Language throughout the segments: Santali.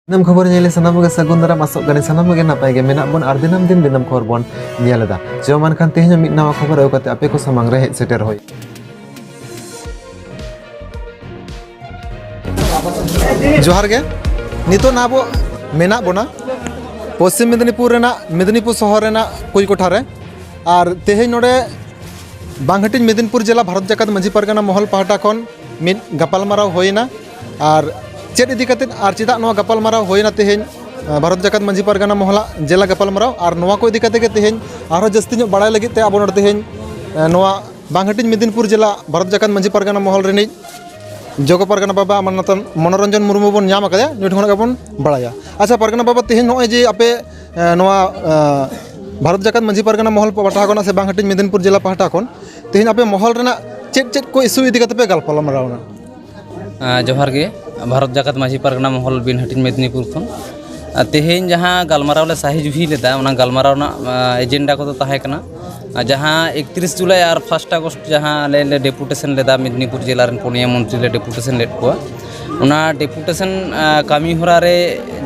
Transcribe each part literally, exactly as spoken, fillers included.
ᱫᱤᱱᱟᱹᱢ ᱠᱷᱚᱵᱚᱨ ᱧᱮᱞ ᱥᱟᱱᱟᱢ ᱠᱚᱜᱮ ᱥᱟᱹᱜᱩᱱ ᱫᱟᱨᱟᱢ, ᱟᱥᱚᱜ ᱠᱟᱹᱱᱟᱹᱧ ᱥᱟᱱᱟᱢ ᱠᱚᱜᱮ ᱱᱟᱯᱟᱭ ᱜᱮ ᱢᱮᱱᱟᱜ ᱵᱚᱱ ᱟᱨ ᱫᱤᱱᱟᱹᱢ ᱫᱤᱱ ᱫᱤᱱᱟᱹᱢ ᱠᱷᱚᱵᱚᱨ ᱵᱚᱱ ᱧᱮᱞ ᱮᱫᱟ᱾ ᱡᱚᱢᱟᱱ ᱠᱷᱟᱱ ᱛᱮᱦᱮᱧ ᱦᱚᱸ ᱢᱤᱫ ᱱᱟᱣᱟ ᱠᱷᱚᱵᱚᱨ ᱟᱹᱜᱩ ᱠᱟᱛᱮ ᱟᱯᱮ ᱠᱚ ᱥᱟᱢᱟᱝ ᱨᱮ ᱦᱮᱡ ᱥᱮᱴᱮᱨ ᱦᱩᱭ᱾ ᱡᱚᱦᱟᱨ ᱜᱮ᱾ ᱱᱤᱛᱚᱜ ᱱᱟᱦᱟᱜ ᱟᱵᱚ ᱢᱮᱱᱟᱜ ᱵᱚᱱᱟ ᱯᱚᱥᱪᱤᱢ ᱢᱮᱫᱽᱱᱤᱯᱩᱨ ᱨᱮᱱᱟᱜ, ᱢᱮᱫᱽᱱᱤᱯᱩᱨ ᱥᱚᱦᱚᱨ ᱨᱮᱱᱟᱜ ᱠᱩᱭᱠᱚᱴᱷᱟ ᱨᱮ᱾ ᱟᱨ ᱛᱮᱦᱮᱧ ᱱᱚᱰᱮ ᱵᱟᱝᱦᱟᱹᱴᱤᱧ ᱢᱮᱫᱽᱱᱤᱯᱩᱨ ᱡᱮᱞᱟ ᱵᱷᱟᱨᱚᱛ ᱡᱟᱠᱟᱛ ᱢᱟᱹᱡᱷᱤ ᱯᱟᱨᱜᱟᱱᱟ ᱢᱚᱦᱚᱞ ᱯᱟᱦᱴᱟ ᱠᱷᱚᱱ ᱢᱤᱫ ᱜᱟᱯᱟᱞᱢᱟᱨᱟᱣ ᱦᱩᱭᱮᱱᱟ᱾ ᱟᱨ ᱪᱮᱫ ᱤᱫᱤ ᱠᱟᱛᱮᱫ ᱟᱨ ᱪᱮᱫᱟᱜ ᱱᱚᱣᱟ ᱜᱟᱯᱟᱞᱢᱟᱨᱟᱣ ᱦᱩᱭᱮᱱᱟ ᱛᱮᱦᱮᱧ, ᱟᱸ, ᱵᱷᱟᱨᱚᱛ ᱡᱟᱠᱟᱛ ᱢᱟᱹᱡᱷᱤ ᱯᱟᱨᱜᱟᱱᱟ ᱢᱚᱦᱚᱞᱟᱜ ᱡᱮᱞᱟ ᱜᱟᱯᱟᱞᱢᱟᱨᱟᱣ, ᱟᱨ ᱱᱚᱣᱟ ᱠᱚ ᱤᱫᱤ ᱠᱟᱛᱮ ᱜᱮ ᱛᱮᱦᱮᱧ ᱟᱨᱦᱚᱸ ᱡᱟᱹᱥᱛᱤ ᱧᱚᱜ ᱵᱟᱲᱟᱭ ᱞᱟᱹᱜᱤᱫ ᱛᱮ ᱟᱵᱚ ᱱᱚᱰᱮ ᱛᱮᱦᱮᱧ, ᱟᱸ, ᱱᱚᱣᱟ ᱵᱟᱝᱦᱟᱹᱴᱤᱧ ᱢᱮᱫᱽᱱᱤᱯᱩᱨ ᱡᱮᱞᱟ ᱵᱷᱟᱨᱚᱛ ᱡᱟᱠᱟᱛ ᱢᱟᱹᱡᱷᱤ ᱯᱟᱨᱜᱟᱱᱟ ᱢᱚᱦᱚᱞ ᱨᱤᱱᱤᱡ ᱡᱚᱜᱚ ᱯᱟᱨᱜᱟᱱᱟ ᱵᱟᱵᱟ ᱢᱟᱱᱚᱛᱟᱱ ᱢᱚᱱᱳᱨᱚᱧᱡᱚᱱ ᱢᱩᱨᱢᱩ ᱵᱚᱱ ᱧᱟᱢ ᱟᱠᱟᱫᱟ, ᱱᱩᱭ ᱴᱷᱮᱱ ᱠᱷᱚᱱᱟᱜ ᱜᱮᱵᱚᱱ ᱵᱟᱲᱟᱭᱟ᱾ ᱟᱪᱪᱷᱟ ᱯᱟᱨᱜᱟᱱᱟ ᱵᱟᱵᱟ, ᱛᱮᱦᱮᱧ ᱱᱚᱜᱼᱚᱭ ᱡᱮ ᱟᱯᱮ, ᱮ, ᱱᱚᱣᱟ, ᱮ, ᱵᱷᱟᱨᱚᱛ ᱡᱟᱠᱟᱛ ᱢᱟᱹᱡᱷᱤ ᱯᱟᱨᱜᱟᱱᱟ ᱢᱚᱦᱚᱞ ᱯᱟᱦᱴᱟ ᱠᱷᱚᱱ ᱥᱮ ᱵᱟᱝᱦᱟᱹᱴᱤᱧ ᱢᱮᱫᱽᱱᱤᱯᱩᱨ ᱡᱮᱞᱟ ᱯᱟᱦᱴᱟ ᱠᱷᱚᱱ ᱛᱮᱦᱮᱧ ᱟᱯᱮ ᱢᱚᱦᱚᱞ ᱨᱮᱱᱟᱜ ᱪᱮᱫ ᱪᱮᱫ ᱠᱚ ᱤᱥᱩ ᱤᱫᱤ ᱠᱟᱛᱮ ᱯᱮ ᱜᱟᱞᱯᱟᱞᱢᱟᱨᱟᱣ ᱮᱱᱟ? ᱟᱸ, ᱡᱚᱦᱟᱨ ᱜᱮ᱾ ᱵᱷᱟᱨᱚᱛ ᱡᱟᱠᱟᱛ ᱢᱟᱹᱡᱷᱤ ᱯᱟᱨᱜᱟᱱᱟ ᱢᱚᱦᱚᱞ ᱵᱤᱱ ᱦᱟᱹᱴᱤᱧ ᱢᱮᱫᱽᱱᱤᱯᱩᱨ ᱠᱷᱚᱱ᱾ ᱟᱨ ᱛᱮᱦᱮᱧ ᱡᱟᱦᱟᱸ ᱜᱟᱞᱢᱟᱨᱟᱣ ᱞᱮ ᱥᱟᱹᱦᱤ ᱡᱩᱦᱤ ᱞᱮᱫᱟ, ᱚᱱᱟ ᱜᱟᱞᱢᱟᱨᱟᱣ ᱨᱮᱱᱟᱜ, ᱟᱸ, ᱮᱡᱮᱱᱰᱟ ᱠᱚᱫᱚ ᱛᱟᱦᱮᱸ ᱠᱟᱱᱟ, ᱟᱨ ᱡᱟᱦᱟᱸ ᱮᱠᱛᱨᱤᱥ ᱡᱩᱞᱟᱭ ᱟᱨ ᱯᱷᱟᱥᱴ ᱟᱜᱚᱥᱴ ᱡᱟᱦᱟᱸ ᱟᱞᱮ ᱞᱮ ᱰᱮᱯᱩᱴᱮᱥᱚᱱ ᱞᱮᱫᱟ ᱢᱮᱫᱽᱱᱤᱯᱩᱨ ᱡᱮᱞᱟ ᱨᱮᱱ ᱯᱩᱱᱭᱟᱹ ᱢᱚᱱᱛᱨᱤ ᱞᱮ ᱰᱮᱯᱩᱴᱮᱥᱚᱱ ᱞᱮᱫ ᱠᱚᱣᱟ, ᱚᱱᱟ ᱰᱮᱯᱩᱴᱮᱥᱚᱱ, ᱟᱸ, ᱠᱟᱹᱢᱤ ᱦᱚᱨᱟ ᱨᱮ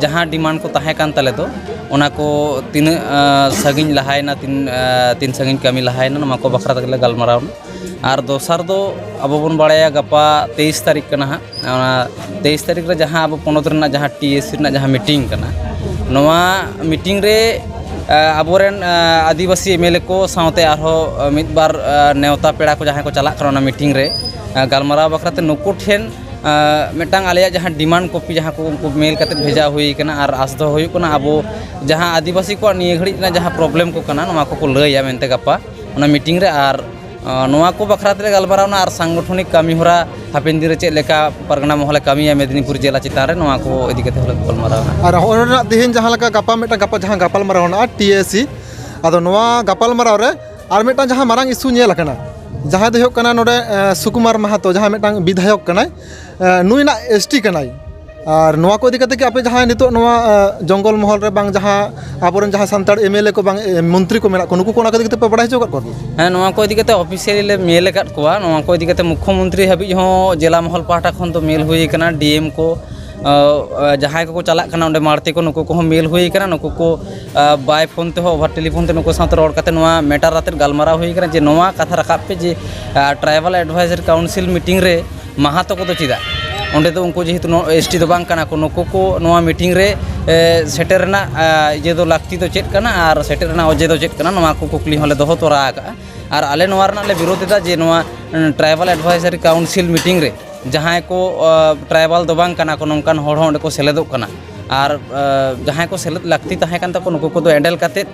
ᱡᱟᱦᱟᱸ ᱰᱤᱢᱟᱱᱰ ᱠᱚ ᱛᱟᱦᱮᱸ ᱠᱟᱱ ᱛᱟᱞᱮ ᱫᱚ, ᱚᱱᱟ ᱠᱚ ᱛᱤᱱᱟᱹᱜ, ᱟᱸ, ᱥᱟᱺᱜᱤᱧ ᱞᱟᱦᱟᱭᱮᱱᱟ, ᱛᱤᱱ, ᱟᱸ, ᱛᱤᱱ ᱥᱟᱺᱜᱤᱧ ᱠᱟᱹᱢᱤ ᱞᱟᱦᱟᱭᱮᱱᱟ, ᱱᱚᱣᱟ ᱠᱚ ᱵᱟᱠᱷᱨᱟ ᱛᱮᱜᱮ ᱞᱮ ᱜᱟᱞᱢᱟᱨᱟᱣ ᱮᱱᱟ᱾ ᱟᱨ ᱫᱚᱥᱟᱨ ᱫᱚ ᱟᱵᱚ ᱵᱚᱱ ᱵᱟᱲᱟᱭᱟ ᱜᱟᱯᱟ ᱛᱮᱭᱤᱥ ᱛᱟᱹᱨᱤᱠᱷ ᱠᱟᱱᱟ ᱦᱟᱸᱜ, ᱚᱱᱟ ᱛᱮᱭᱤᱥ ᱛᱟᱹᱨᱤᱠᱷ ᱨᱮ ᱡᱟᱦᱟᱸ ᱟᱵᱚ ᱯᱚᱱᱚᱛ ᱨᱮᱱᱟᱜ ᱡᱟᱦᱟᱸ ᱴᱤ ᱮ ᱥᱤ ᱨᱮᱱᱟᱜ ᱡᱟᱦᱟᱸ ᱢᱤᱴᱤᱝ ᱠᱟᱱᱟ, ᱱᱚᱣᱟ ᱢᱤᱴᱤᱝ ᱨᱮ, ᱟᱸ, ᱟᱵᱚᱨᱮᱱ, ᱟᱸ, ᱟᱹᱫᱤᱵᱟᱹᱥᱤ ᱮᱢ ᱮᱞ ᱮ ᱠᱚ ᱥᱟᱶᱛᱮ ᱟᱨᱦᱚᱸ, ᱟᱸ, ᱢᱤᱫ ᱵᱟᱨ, ᱟᱸ, ᱱᱮᱣᱛᱟ ᱯᱮᱲᱟ ᱠᱚ ᱡᱟᱦᱟᱸᱭ ᱠᱚ ᱪᱟᱞᱟᱜ ᱠᱟᱱᱟ ᱚᱱᱟ ᱢᱤᱴᱤᱝ ᱨᱮ, ᱟᱸ, ᱜᱟᱞᱢᱟᱨᱟᱣ ᱵᱟᱠᱷᱨᱟ ᱛᱮ ᱱᱩᱠᱩ ᱴᱷᱮᱱ, ᱟᱸ, ᱢᱤᱫᱴᱟᱝ ᱟᱞᱮᱭᱟᱜ ᱡᱟᱦᱟᱸ ᱰᱤᱢᱟᱱᱰ ᱠᱚᱯᱤ ᱡᱟᱦᱟᱸ ᱠᱚ ᱩᱱᱠᱩ ᱢᱮᱞ ᱠᱟᱛᱮᱫ ᱵᱷᱮᱡᱟ ᱦᱩᱭ ᱠᱟᱱᱟ, ᱟᱨ ᱟᱸᱥ ᱫᱚᱦᱚ ᱦᱩᱭᱩᱜ ᱠᱟᱱᱟ ᱟᱵᱚ ᱡᱟᱦᱟᱸ ᱟᱹᱫᱤᱵᱟᱹᱥᱤ ᱠᱚᱣᱟᱜ ᱱᱤᱭᱟᱹ ᱜᱷᱟᱹᱲᱤᱡ ᱨᱮᱱᱟᱜ ᱡᱟᱦᱟᱸ ᱯᱨᱚᱵᱞᱮᱢ ᱠᱚ ᱠᱟᱱᱟ ᱱᱚᱣᱟ ᱠᱚᱠᱚ ᱞᱟᱹᱭᱟ ᱢᱮᱱᱛᱮ ᱜᱟᱯᱟ ᱚᱱᱟ ᱢᱤᱴᱤᱝ ᱨᱮ᱾ ᱟᱨ ᱟᱸ, ᱱᱚᱣᱟ ᱠᱚ ᱵᱟᱠᱷᱨᱟ ᱛᱮᱞᱮ ᱜᱟᱞᱢᱟᱨᱟᱣᱱᱟ ᱟᱨ ᱥᱟᱝᱜᱚᱴᱷᱚᱱᱤᱠ ᱠᱟᱹᱢᱤ ᱦᱚᱨᱟ ᱦᱟᱯᱮᱱ ᱫᱤᱱ ᱨᱮ ᱪᱮᱫ ᱞᱮᱠᱟ ᱯᱟᱨᱜᱟᱱᱟ ᱢᱚᱦᱚᱞᱮ ᱠᱟᱹᱢᱤᱭᱟ ᱢᱮᱫᱽᱱᱤᱯᱩᱨ ᱡᱮᱞᱟ ᱪᱮᱛᱟᱱ ᱨᱮ, ᱱᱚᱣᱟ ᱠᱚ ᱤᱫᱤ ᱠᱟᱛᱮ ᱦᱚᱸᱞᱮ ᱜᱟᱯᱟᱞᱢᱟᱨᱟᱣᱱᱟ᱾ ᱟᱨ ᱦᱚᱸᱜᱼᱚᱭ ᱱᱚᱰᱮᱱᱟᱜ ᱛᱮᱦᱮᱧ ᱡᱟᱦᱟᱸ ᱞᱮᱠᱟ ᱜᱟᱯᱟ ᱢᱤᱫᱴᱟᱝ ᱜᱟᱯᱟ ᱡᱟᱦᱟᱸ ᱜᱟᱯᱟᱞᱢᱟᱨᱟᱣ ᱢᱮᱱᱟᱜᱼᱟ ᱴᱤ ᱮ ᱥᱤ, ᱟᱫᱚ ᱱᱚᱣᱟ ᱜᱟᱯᱟᱞᱢᱟᱨᱟᱣ ᱨᱮ ᱟᱨ ᱢᱤᱫᱴᱟᱝ ᱡᱟᱦᱟᱸ ᱢᱟᱨᱟᱝ ᱤᱥᱩ ᱧᱮᱞ ᱟᱠᱟᱱᱟ, ᱡᱟᱦᱟᱸᱭ ᱫᱚ ᱦᱩᱭᱩᱜ ᱠᱟᱱᱟ ᱱᱚᱰᱮ, ᱮᱸ, ᱥᱩᱠᱩᱢᱟᱨ ᱢᱟᱦᱟᱛᱚ, ᱡᱟᱦᱟᱸᱭ ᱢᱤᱫᱴᱟᱝ ᱵᱤᱫᱷᱟᱭᱚᱠ ᱠᱟᱱᱟᱭ, ᱮᱸ, ᱱᱩᱭ ᱱᱟᱜ ᱮᱥ ᱴᱤ ᱠᱟᱱᱟᱭ᱾ ᱟᱨ ᱱᱚᱣᱟ ᱠᱚ ᱤᱫᱤ ᱠᱟᱛᱮ ᱠᱤ ᱟᱯᱮ ᱡᱟᱦᱟᱸᱭ ᱱᱤᱛᱚᱜ ᱱᱚᱣᱟ, ᱮᱸ, ᱡᱚᱝᱜᱚᱞ ᱢᱚᱦᱚᱞ ᱨᱮ ᱵᱟᱝ ᱡᱟᱦᱟᱸ ᱟᱵᱚᱨᱮᱱ ᱡᱟᱦᱟᱸᱭ ᱥᱟᱱᱛᱟᱲ ᱮᱢ ᱮᱞ ᱮ ᱠᱚ ᱵᱟᱝ, ᱮ, ᱢᱚᱱᱛᱨᱤ ᱠᱚ ᱢᱮᱱᱟᱜ ᱠᱚ, ᱱᱩᱠᱩ ᱠᱚ ᱚᱱᱟ ᱠᱚ ᱤᱫᱤ ᱠᱟᱛᱮ ᱯᱮ ᱵᱟᱲᱟᱭ ᱦᱚᱪᱚ ᱟᱠᱟᱫ ᱠᱚᱣᱟ ᱠᱤ? ᱦᱮᱸ, ᱱᱚᱣᱟ ᱠᱚ ᱤᱫᱤ ᱠᱟᱛᱮ ᱚᱯᱷᱤᱥᱤᱭᱟᱞᱤ ᱞᱮ ᱢᱮᱞ ᱟᱠᱟᱫ ᱠᱚᱣᱟ᱾ ᱱᱚᱣᱟ ᱠᱚ ᱤᱫᱤ ᱠᱟᱛᱮ ᱢᱩᱠᱠᱷᱚ ᱢᱚᱱᱛᱨᱤ ᱦᱟᱹᱵᱤᱡ ᱦᱚᱸ ᱡᱮᱞᱟ ᱢᱚᱦᱚᱞ ᱯᱟᱦᱴᱟ ᱠᱷᱚᱱ ᱫᱚ ᱢᱮᱞ ᱦᱩᱭ ᱟᱠᱟᱱᱟ, ᱰᱤ ᱮᱢ ᱠᱚ, ᱡᱟᱦᱟᱸᱭ ᱠᱚᱠᱚ ᱪᱟᱞᱟᱜ ᱠᱟᱱᱟ ᱚᱸᱰᱮ ᱢᱟᱲᱛᱮ ᱠᱚ, ᱱᱩᱠᱩ ᱠᱚᱦᱚᱸ ᱢᱮᱞ ᱦᱩᱭ ᱠᱟᱱᱟ, ᱱᱩᱠᱩ ᱠᱚ ᱵᱟᱭ ᱯᱷᱳᱱ ᱛᱮᱦᱚᱸ ᱳᱵᱷᱟᱨ ᱴᱮᱞᱤᱯᱷᱳᱱ ᱛᱮ ᱱᱩᱠᱩ ᱥᱟᱶᱛᱮ ᱨᱚᱲ ᱠᱟᱛᱮ ᱱᱚᱣᱟ ᱢᱮᱴᱟᱨ ᱟᱛᱮᱫ ᱜᱟᱞᱢᱟᱨᱟᱣ ᱦᱩᱭ ᱠᱟᱱᱟ ᱡᱮ ᱱᱚᱣᱟ ᱠᱟᱛᱷᱟ ᱨᱟᱠᱟᱵ ᱯᱮ ᱡᱮ ᱴᱨᱟᱭᱵᱟᱞ ᱮᱰᱵᱷᱟᱭᱡᱟᱨ ᱠᱟᱣᱩᱱᱥᱤᱞ ᱢᱤᱴᱤᱝ ᱨᱮ ᱢᱟᱦᱟᱛᱚ ᱠᱚᱫᱚ ᱪᱮᱫᱟᱜ? ᱚᱸᱰᱮ ᱫᱚ ᱩᱱᱠᱩ ᱡᱮᱦᱮᱛᱩ ᱮᱥ ᱴᱤ ᱫᱚ ᱵᱟᱝ ᱠᱟᱱᱟ ᱠᱚ, ᱱᱩᱠᱩ ᱠᱚ ᱱᱚᱣᱟ ᱢᱤᱴᱤᱝ ᱨᱮ ᱥᱮᱴᱮᱨ ᱨᱮᱱᱟᱜ ᱤᱭᱟᱹ ᱫᱚ ᱞᱟᱹᱠᱛᱤ ᱫᱚ ᱪᱮᱫ ᱠᱟᱱᱟ ᱟᱨ ᱥᱮᱴᱮᱨ ᱨᱮᱱᱟᱜ ᱚᱡᱮ ᱫᱚ ᱪᱮᱫ ᱠᱟᱱᱟ, ᱱᱚᱣᱟ ᱠᱚ ᱠᱩᱠᱞᱤ ᱦᱚᱸᱞᱮ ᱫᱚᱦᱚ ᱛᱚᱨᱟ ᱟᱠᱟᱫᱼᱟ᱾ ᱟᱨ ᱟᱞᱮ ᱱᱚᱣᱟ ᱨᱮᱱᱟᱜ ᱞᱮ ᱵᱤᱨᱳᱫᱷ ᱮᱫᱟ ᱡᱮ ᱱᱚᱣᱟ ᱴᱨᱟᱭᱵᱟᱞ ᱮᱰᱵᱷᱟᱭᱡᱟᱨᱤ ᱠᱟᱣᱩᱱᱥᱤᱞ ᱢᱤᱴᱤᱝ ᱨᱮ ᱡᱟᱦᱟᱸᱭ ᱠᱚ ᱴᱨᱟᱭᱵᱟᱞ ᱫᱚ ᱵᱟᱝ ᱠᱟᱱᱟ ᱠᱚ, ᱱᱚᱝᱠᱟᱱ ᱦᱚᱲ ᱦᱚᱸ ᱚᱸᱰᱮ ᱠᱚ ᱥᱮᱞᱮᱫᱚᱜ ᱠᱟᱱᱟ᱾ ᱟᱨ ᱡᱟᱦᱟᱸᱭ ᱠᱚ ᱥᱮᱞᱮᱫ ᱞᱟᱹᱠᱛᱤ ᱛᱟᱦᱮᱸ ᱠᱟᱱ ᱛᱟᱠᱚ, ᱱᱩᱠᱩ ᱠᱚᱫᱚ ᱮᱸᱰᱮᱞ ᱠᱟᱛᱮᱫ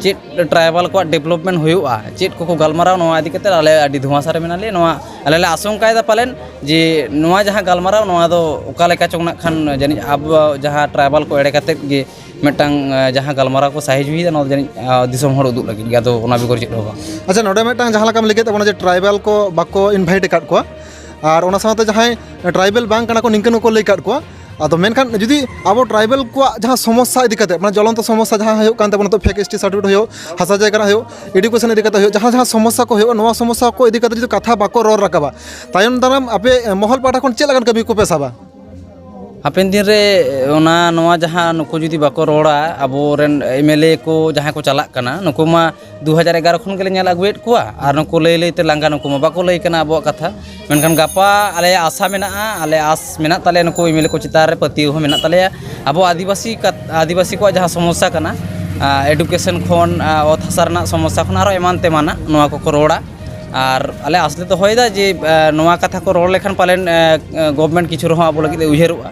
ᱪᱮᱫ ᱴᱨᱟᱭᱵᱟᱞ ᱠᱚᱣᱟᱜ ᱰᱮᱵᱷᱞᱚᱯᱢᱮᱱᱴ ᱦᱩᱭᱩᱜᱼᱟ, ᱪᱮᱫ ᱠᱚᱠᱚ ᱜᱟᱞᱢᱟᱨᱟᱣᱟ, ᱱᱚᱣᱟ ᱤᱫᱤ ᱠᱟᱛᱮᱫ ᱟᱞᱮ ᱟᱹᱰᱤ ᱫᱷᱩᱣᱟᱥᱟ ᱨᱮ ᱢᱮᱱᱟᱜ ᱞᱮᱭᱟ᱾ ᱱᱚᱣᱟ ᱟᱞᱮ ᱞᱮ ᱟᱥᱚᱝᱠᱟᱭᱮᱫᱟ ᱯᱟᱞᱮᱱ ᱡᱮ ᱱᱚᱣᱟ ᱡᱟᱦᱟᱸ ᱜᱟᱞᱢᱟᱨᱟᱣ, ᱱᱚᱣᱟ ᱫᱚ ᱚᱠᱟ ᱞᱮᱠᱟ ᱪᱚᱝ ᱱᱟᱜ ᱠᱷᱟᱱ ᱡᱟᱹᱱᱤᱡ ᱟᱵᱚ ᱡᱟᱦᱟᱸ ᱴᱨᱟᱭᱵᱟᱞ ᱠᱚ ᱮᱲᱮ ᱠᱟᱛᱮᱫ ᱜᱮ ᱢᱤᱫᱴᱟᱝ ᱡᱟᱦᱟᱸ ᱜᱟᱞᱢᱟᱨᱟᱣ ᱠᱚ ᱥᱟᱦᱤᱡ ᱦᱩᱭᱮᱫᱟ, ᱱᱚᱣᱟ ᱫᱚ ᱡᱟᱹᱱᱤᱡ ᱫᱤᱥᱚᱢ ᱦᱚᱲ ᱩᱫᱩᱜ ᱞᱟᱹᱜᱤᱫ ᱜᱮ, ᱟᱫᱚ ᱚᱱᱟ ᱵᱮᱜᱚᱨ ᱪᱮᱫ ᱦᱚᱸ ᱵᱟᱝ᱾ ᱟᱪᱪᱷᱟ, ᱱᱚᱰᱮ ᱢᱤᱫᱴᱟᱝ ᱡᱟᱦᱟᱸ ᱞᱮᱠᱟᱢ ᱞᱟᱹᱭ ᱠᱮᱫ ᱛᱟᱵᱚᱱᱟ ᱡᱮ ᱴᱨᱟᱭᱵᱟᱞ ᱠᱚ ᱵᱟᱠᱚ ᱤᱱᱵᱷᱟᱭᱤᱴ ᱟᱠᱟᱫ ᱠᱚᱣᱟ, ᱟᱨ ᱚᱱᱟ ᱥᱟᱶᱛᱮ ᱡᱟᱦᱟᱸᱭ ᱴᱨᱟᱭᱵᱟᱞ ᱵᱟᱝ ᱠᱟᱱᱟ ᱠᱚ ᱱᱤᱝᱠᱟᱹᱱ ᱠᱚᱠᱚ ᱞᱟᱹᱭ ᱟᱠᱟᱫ ᱠᱚᱣᱟ᱾ ᱟᱫᱚ ᱢᱮᱱᱠᱷᱟᱱ ᱡᱩᱫᱤ ᱟᱵᱚ ᱴᱨᱟᱭᱵᱟᱞ ᱠᱚᱣᱟᱜ ᱡᱟᱦᱟᱸ ᱥᱚᱢᱚᱥᱥᱟ ᱤᱫᱤ ᱠᱟᱛᱮ, ᱢᱟᱱᱮ ᱡᱚᱞᱚᱱᱛᱚ ᱥᱚᱢᱚᱥᱥᱟ ᱡᱟᱦᱟᱸ ᱦᱩᱭᱩᱜ ᱠᱟᱱ ᱛᱟᱵᱚᱱᱟ, ᱱᱤᱛᱚᱜ ᱯᱷᱮᱠ ᱮᱥ ᱴᱤ ᱥᱟᱨᱴᱤᱯᱷᱤᱠᱮᱴ ᱦᱩᱭᱩᱜ, ᱦᱟᱥᱟ ᱡᱟᱭᱜᱟ ᱨᱮᱱᱟᱜ ᱦᱩᱭᱩᱜ, ᱮᱰᱩᱠᱮᱥᱚᱱ ᱤᱫᱤ ᱠᱟᱛᱮ ᱦᱩᱭᱩᱜ, ᱡᱟᱦᱟᱸ ᱡᱟᱦᱟᱸ ᱥᱚᱢᱚᱥᱥᱟ ᱠᱚ ᱦᱩᱭᱩᱜᱼᱟ, ᱱᱚᱣᱟ ᱥᱚᱢᱚᱥᱥᱟ ᱠᱚ ᱤᱫᱤ ᱠᱟᱛᱮ ᱡᱩᱫᱤ ᱠᱟᱛᱷᱟ ᱵᱟᱠᱚ ᱨᱚᱲ ᱨᱟᱠᱟᱵᱟ, ᱛᱟᱭᱚᱢ ᱫᱟᱨᱟᱢ ᱟᱯᱮ ᱢᱚᱦᱚᱞ ᱯᱟᱦᱴᱟ ᱠᱷᱚᱱ ᱪᱮᱫ ᱞᱮᱠᱟᱱ ᱠᱟᱹᱢᱤ ᱠᱚᱯᱮ ᱥᱟᱵᱟ? ᱦᱟᱯᱮᱱ ᱫᱤᱱ ᱨᱮ ᱚᱱᱟ, ᱱᱚᱣᱟ ᱡᱟᱦᱟᱸ ᱱᱩᱠᱩ ᱡᱩᱫᱤ ᱵᱟᱠᱚ ᱨᱚᱲᱟ, ᱟᱵᱚᱨᱮᱱ ᱮᱢ ᱮᱞ ᱮ ᱠᱚ ᱡᱟᱦᱟᱸᱭ ᱠᱚ ᱪᱟᱞᱟᱜ ᱠᱟᱱᱟ, ᱱᱩᱠᱩ ᱢᱟ ᱫᱩ ᱦᱟᱡᱟᱨ ᱮᱜᱟᱨᱚ ᱠᱷᱚᱱ ᱜᱮᱞᱮ ᱧᱮᱞ ᱟᱹᱜᱩᱭᱮᱫ ᱠᱚᱣᱟ, ᱟᱨ ᱱᱩᱠᱩ ᱞᱟᱹᱭ ᱞᱟᱹᱭ ᱛᱮ ᱞᱟᱸᱜᱟ, ᱱᱩᱠᱩ ᱢᱟ ᱵᱟᱠᱚ ᱞᱟᱹᱭ ᱠᱟᱱᱟ ᱟᱵᱚᱣᱟᱜ ᱠᱟᱛᱷᱟ᱾ ᱢᱮᱱᱠᱷᱟᱱ ᱜᱟᱯᱟ ᱟᱞᱮᱭᱟᱜ ᱟᱥᱟ ᱢᱮᱱᱟᱜᱼᱟ, ᱟᱞᱮ ᱟᱥ ᱢᱮᱱᱟᱜ ᱛᱟᱞᱮᱭᱟ ᱱᱩᱠᱩ ᱮᱢ ᱮᱞ ᱮ ᱠᱚ ᱪᱮᱛᱟᱱ ᱨᱮ ᱯᱟᱹᱛᱭᱟᱹᱣ ᱦᱚᱸ ᱢᱮᱱᱟᱜ ᱛᱟᱞᱮᱭᱟ᱾ ᱟᱵᱚ ᱟᱹᱫᱤᱵᱟᱹᱥᱤ ᱠᱟᱛ-, ᱟᱹᱫᱤᱵᱟᱹᱥᱤ ᱠᱚᱣᱟᱜ ᱡᱟᱦᱟᱸ ᱥᱚᱢᱚᱥᱥᱟ ᱠᱟᱱᱟ, ᱟᱨ ᱮᱰᱩᱠᱮᱥᱚᱱ ᱠᱷᱚᱱ, ᱟᱨ ᱚᱛ ᱦᱟᱥᱟ ᱨᱮᱱᱟᱜ ᱥᱚᱢᱚᱥᱥᱟ ᱠᱷᱚᱱ ᱟᱨᱚ ᱮᱢᱟᱱ ᱛᱮᱢᱟᱱᱟᱜ, ᱱᱚᱣᱟ ᱠᱚᱠᱚ ᱨᱚᱲᱟ᱾ ᱟᱨ ᱟᱞᱮ ᱟᱥ ᱞᱮ ᱫᱚᱦᱚᱭᱮᱫᱟ ᱡᱮ, ᱟᱨ ᱱᱚᱣᱟ ᱠᱟᱛᱷᱟ ᱠᱚ ᱨᱚᱲ ᱞᱮᱠᱷᱟᱱ ᱯᱟᱞᱮᱱ, ᱟᱨ, ᱟᱨ ᱜᱚᱵᱷᱢᱮᱱᱴ ᱠᱤᱪᱷᱩ ᱨᱮᱦᱚᱸ ᱟᱵᱚ ᱞᱟᱹᱜᱤᱫ ᱮ ᱩᱭᱦᱟᱹᱨᱚᱜᱼᱟ᱾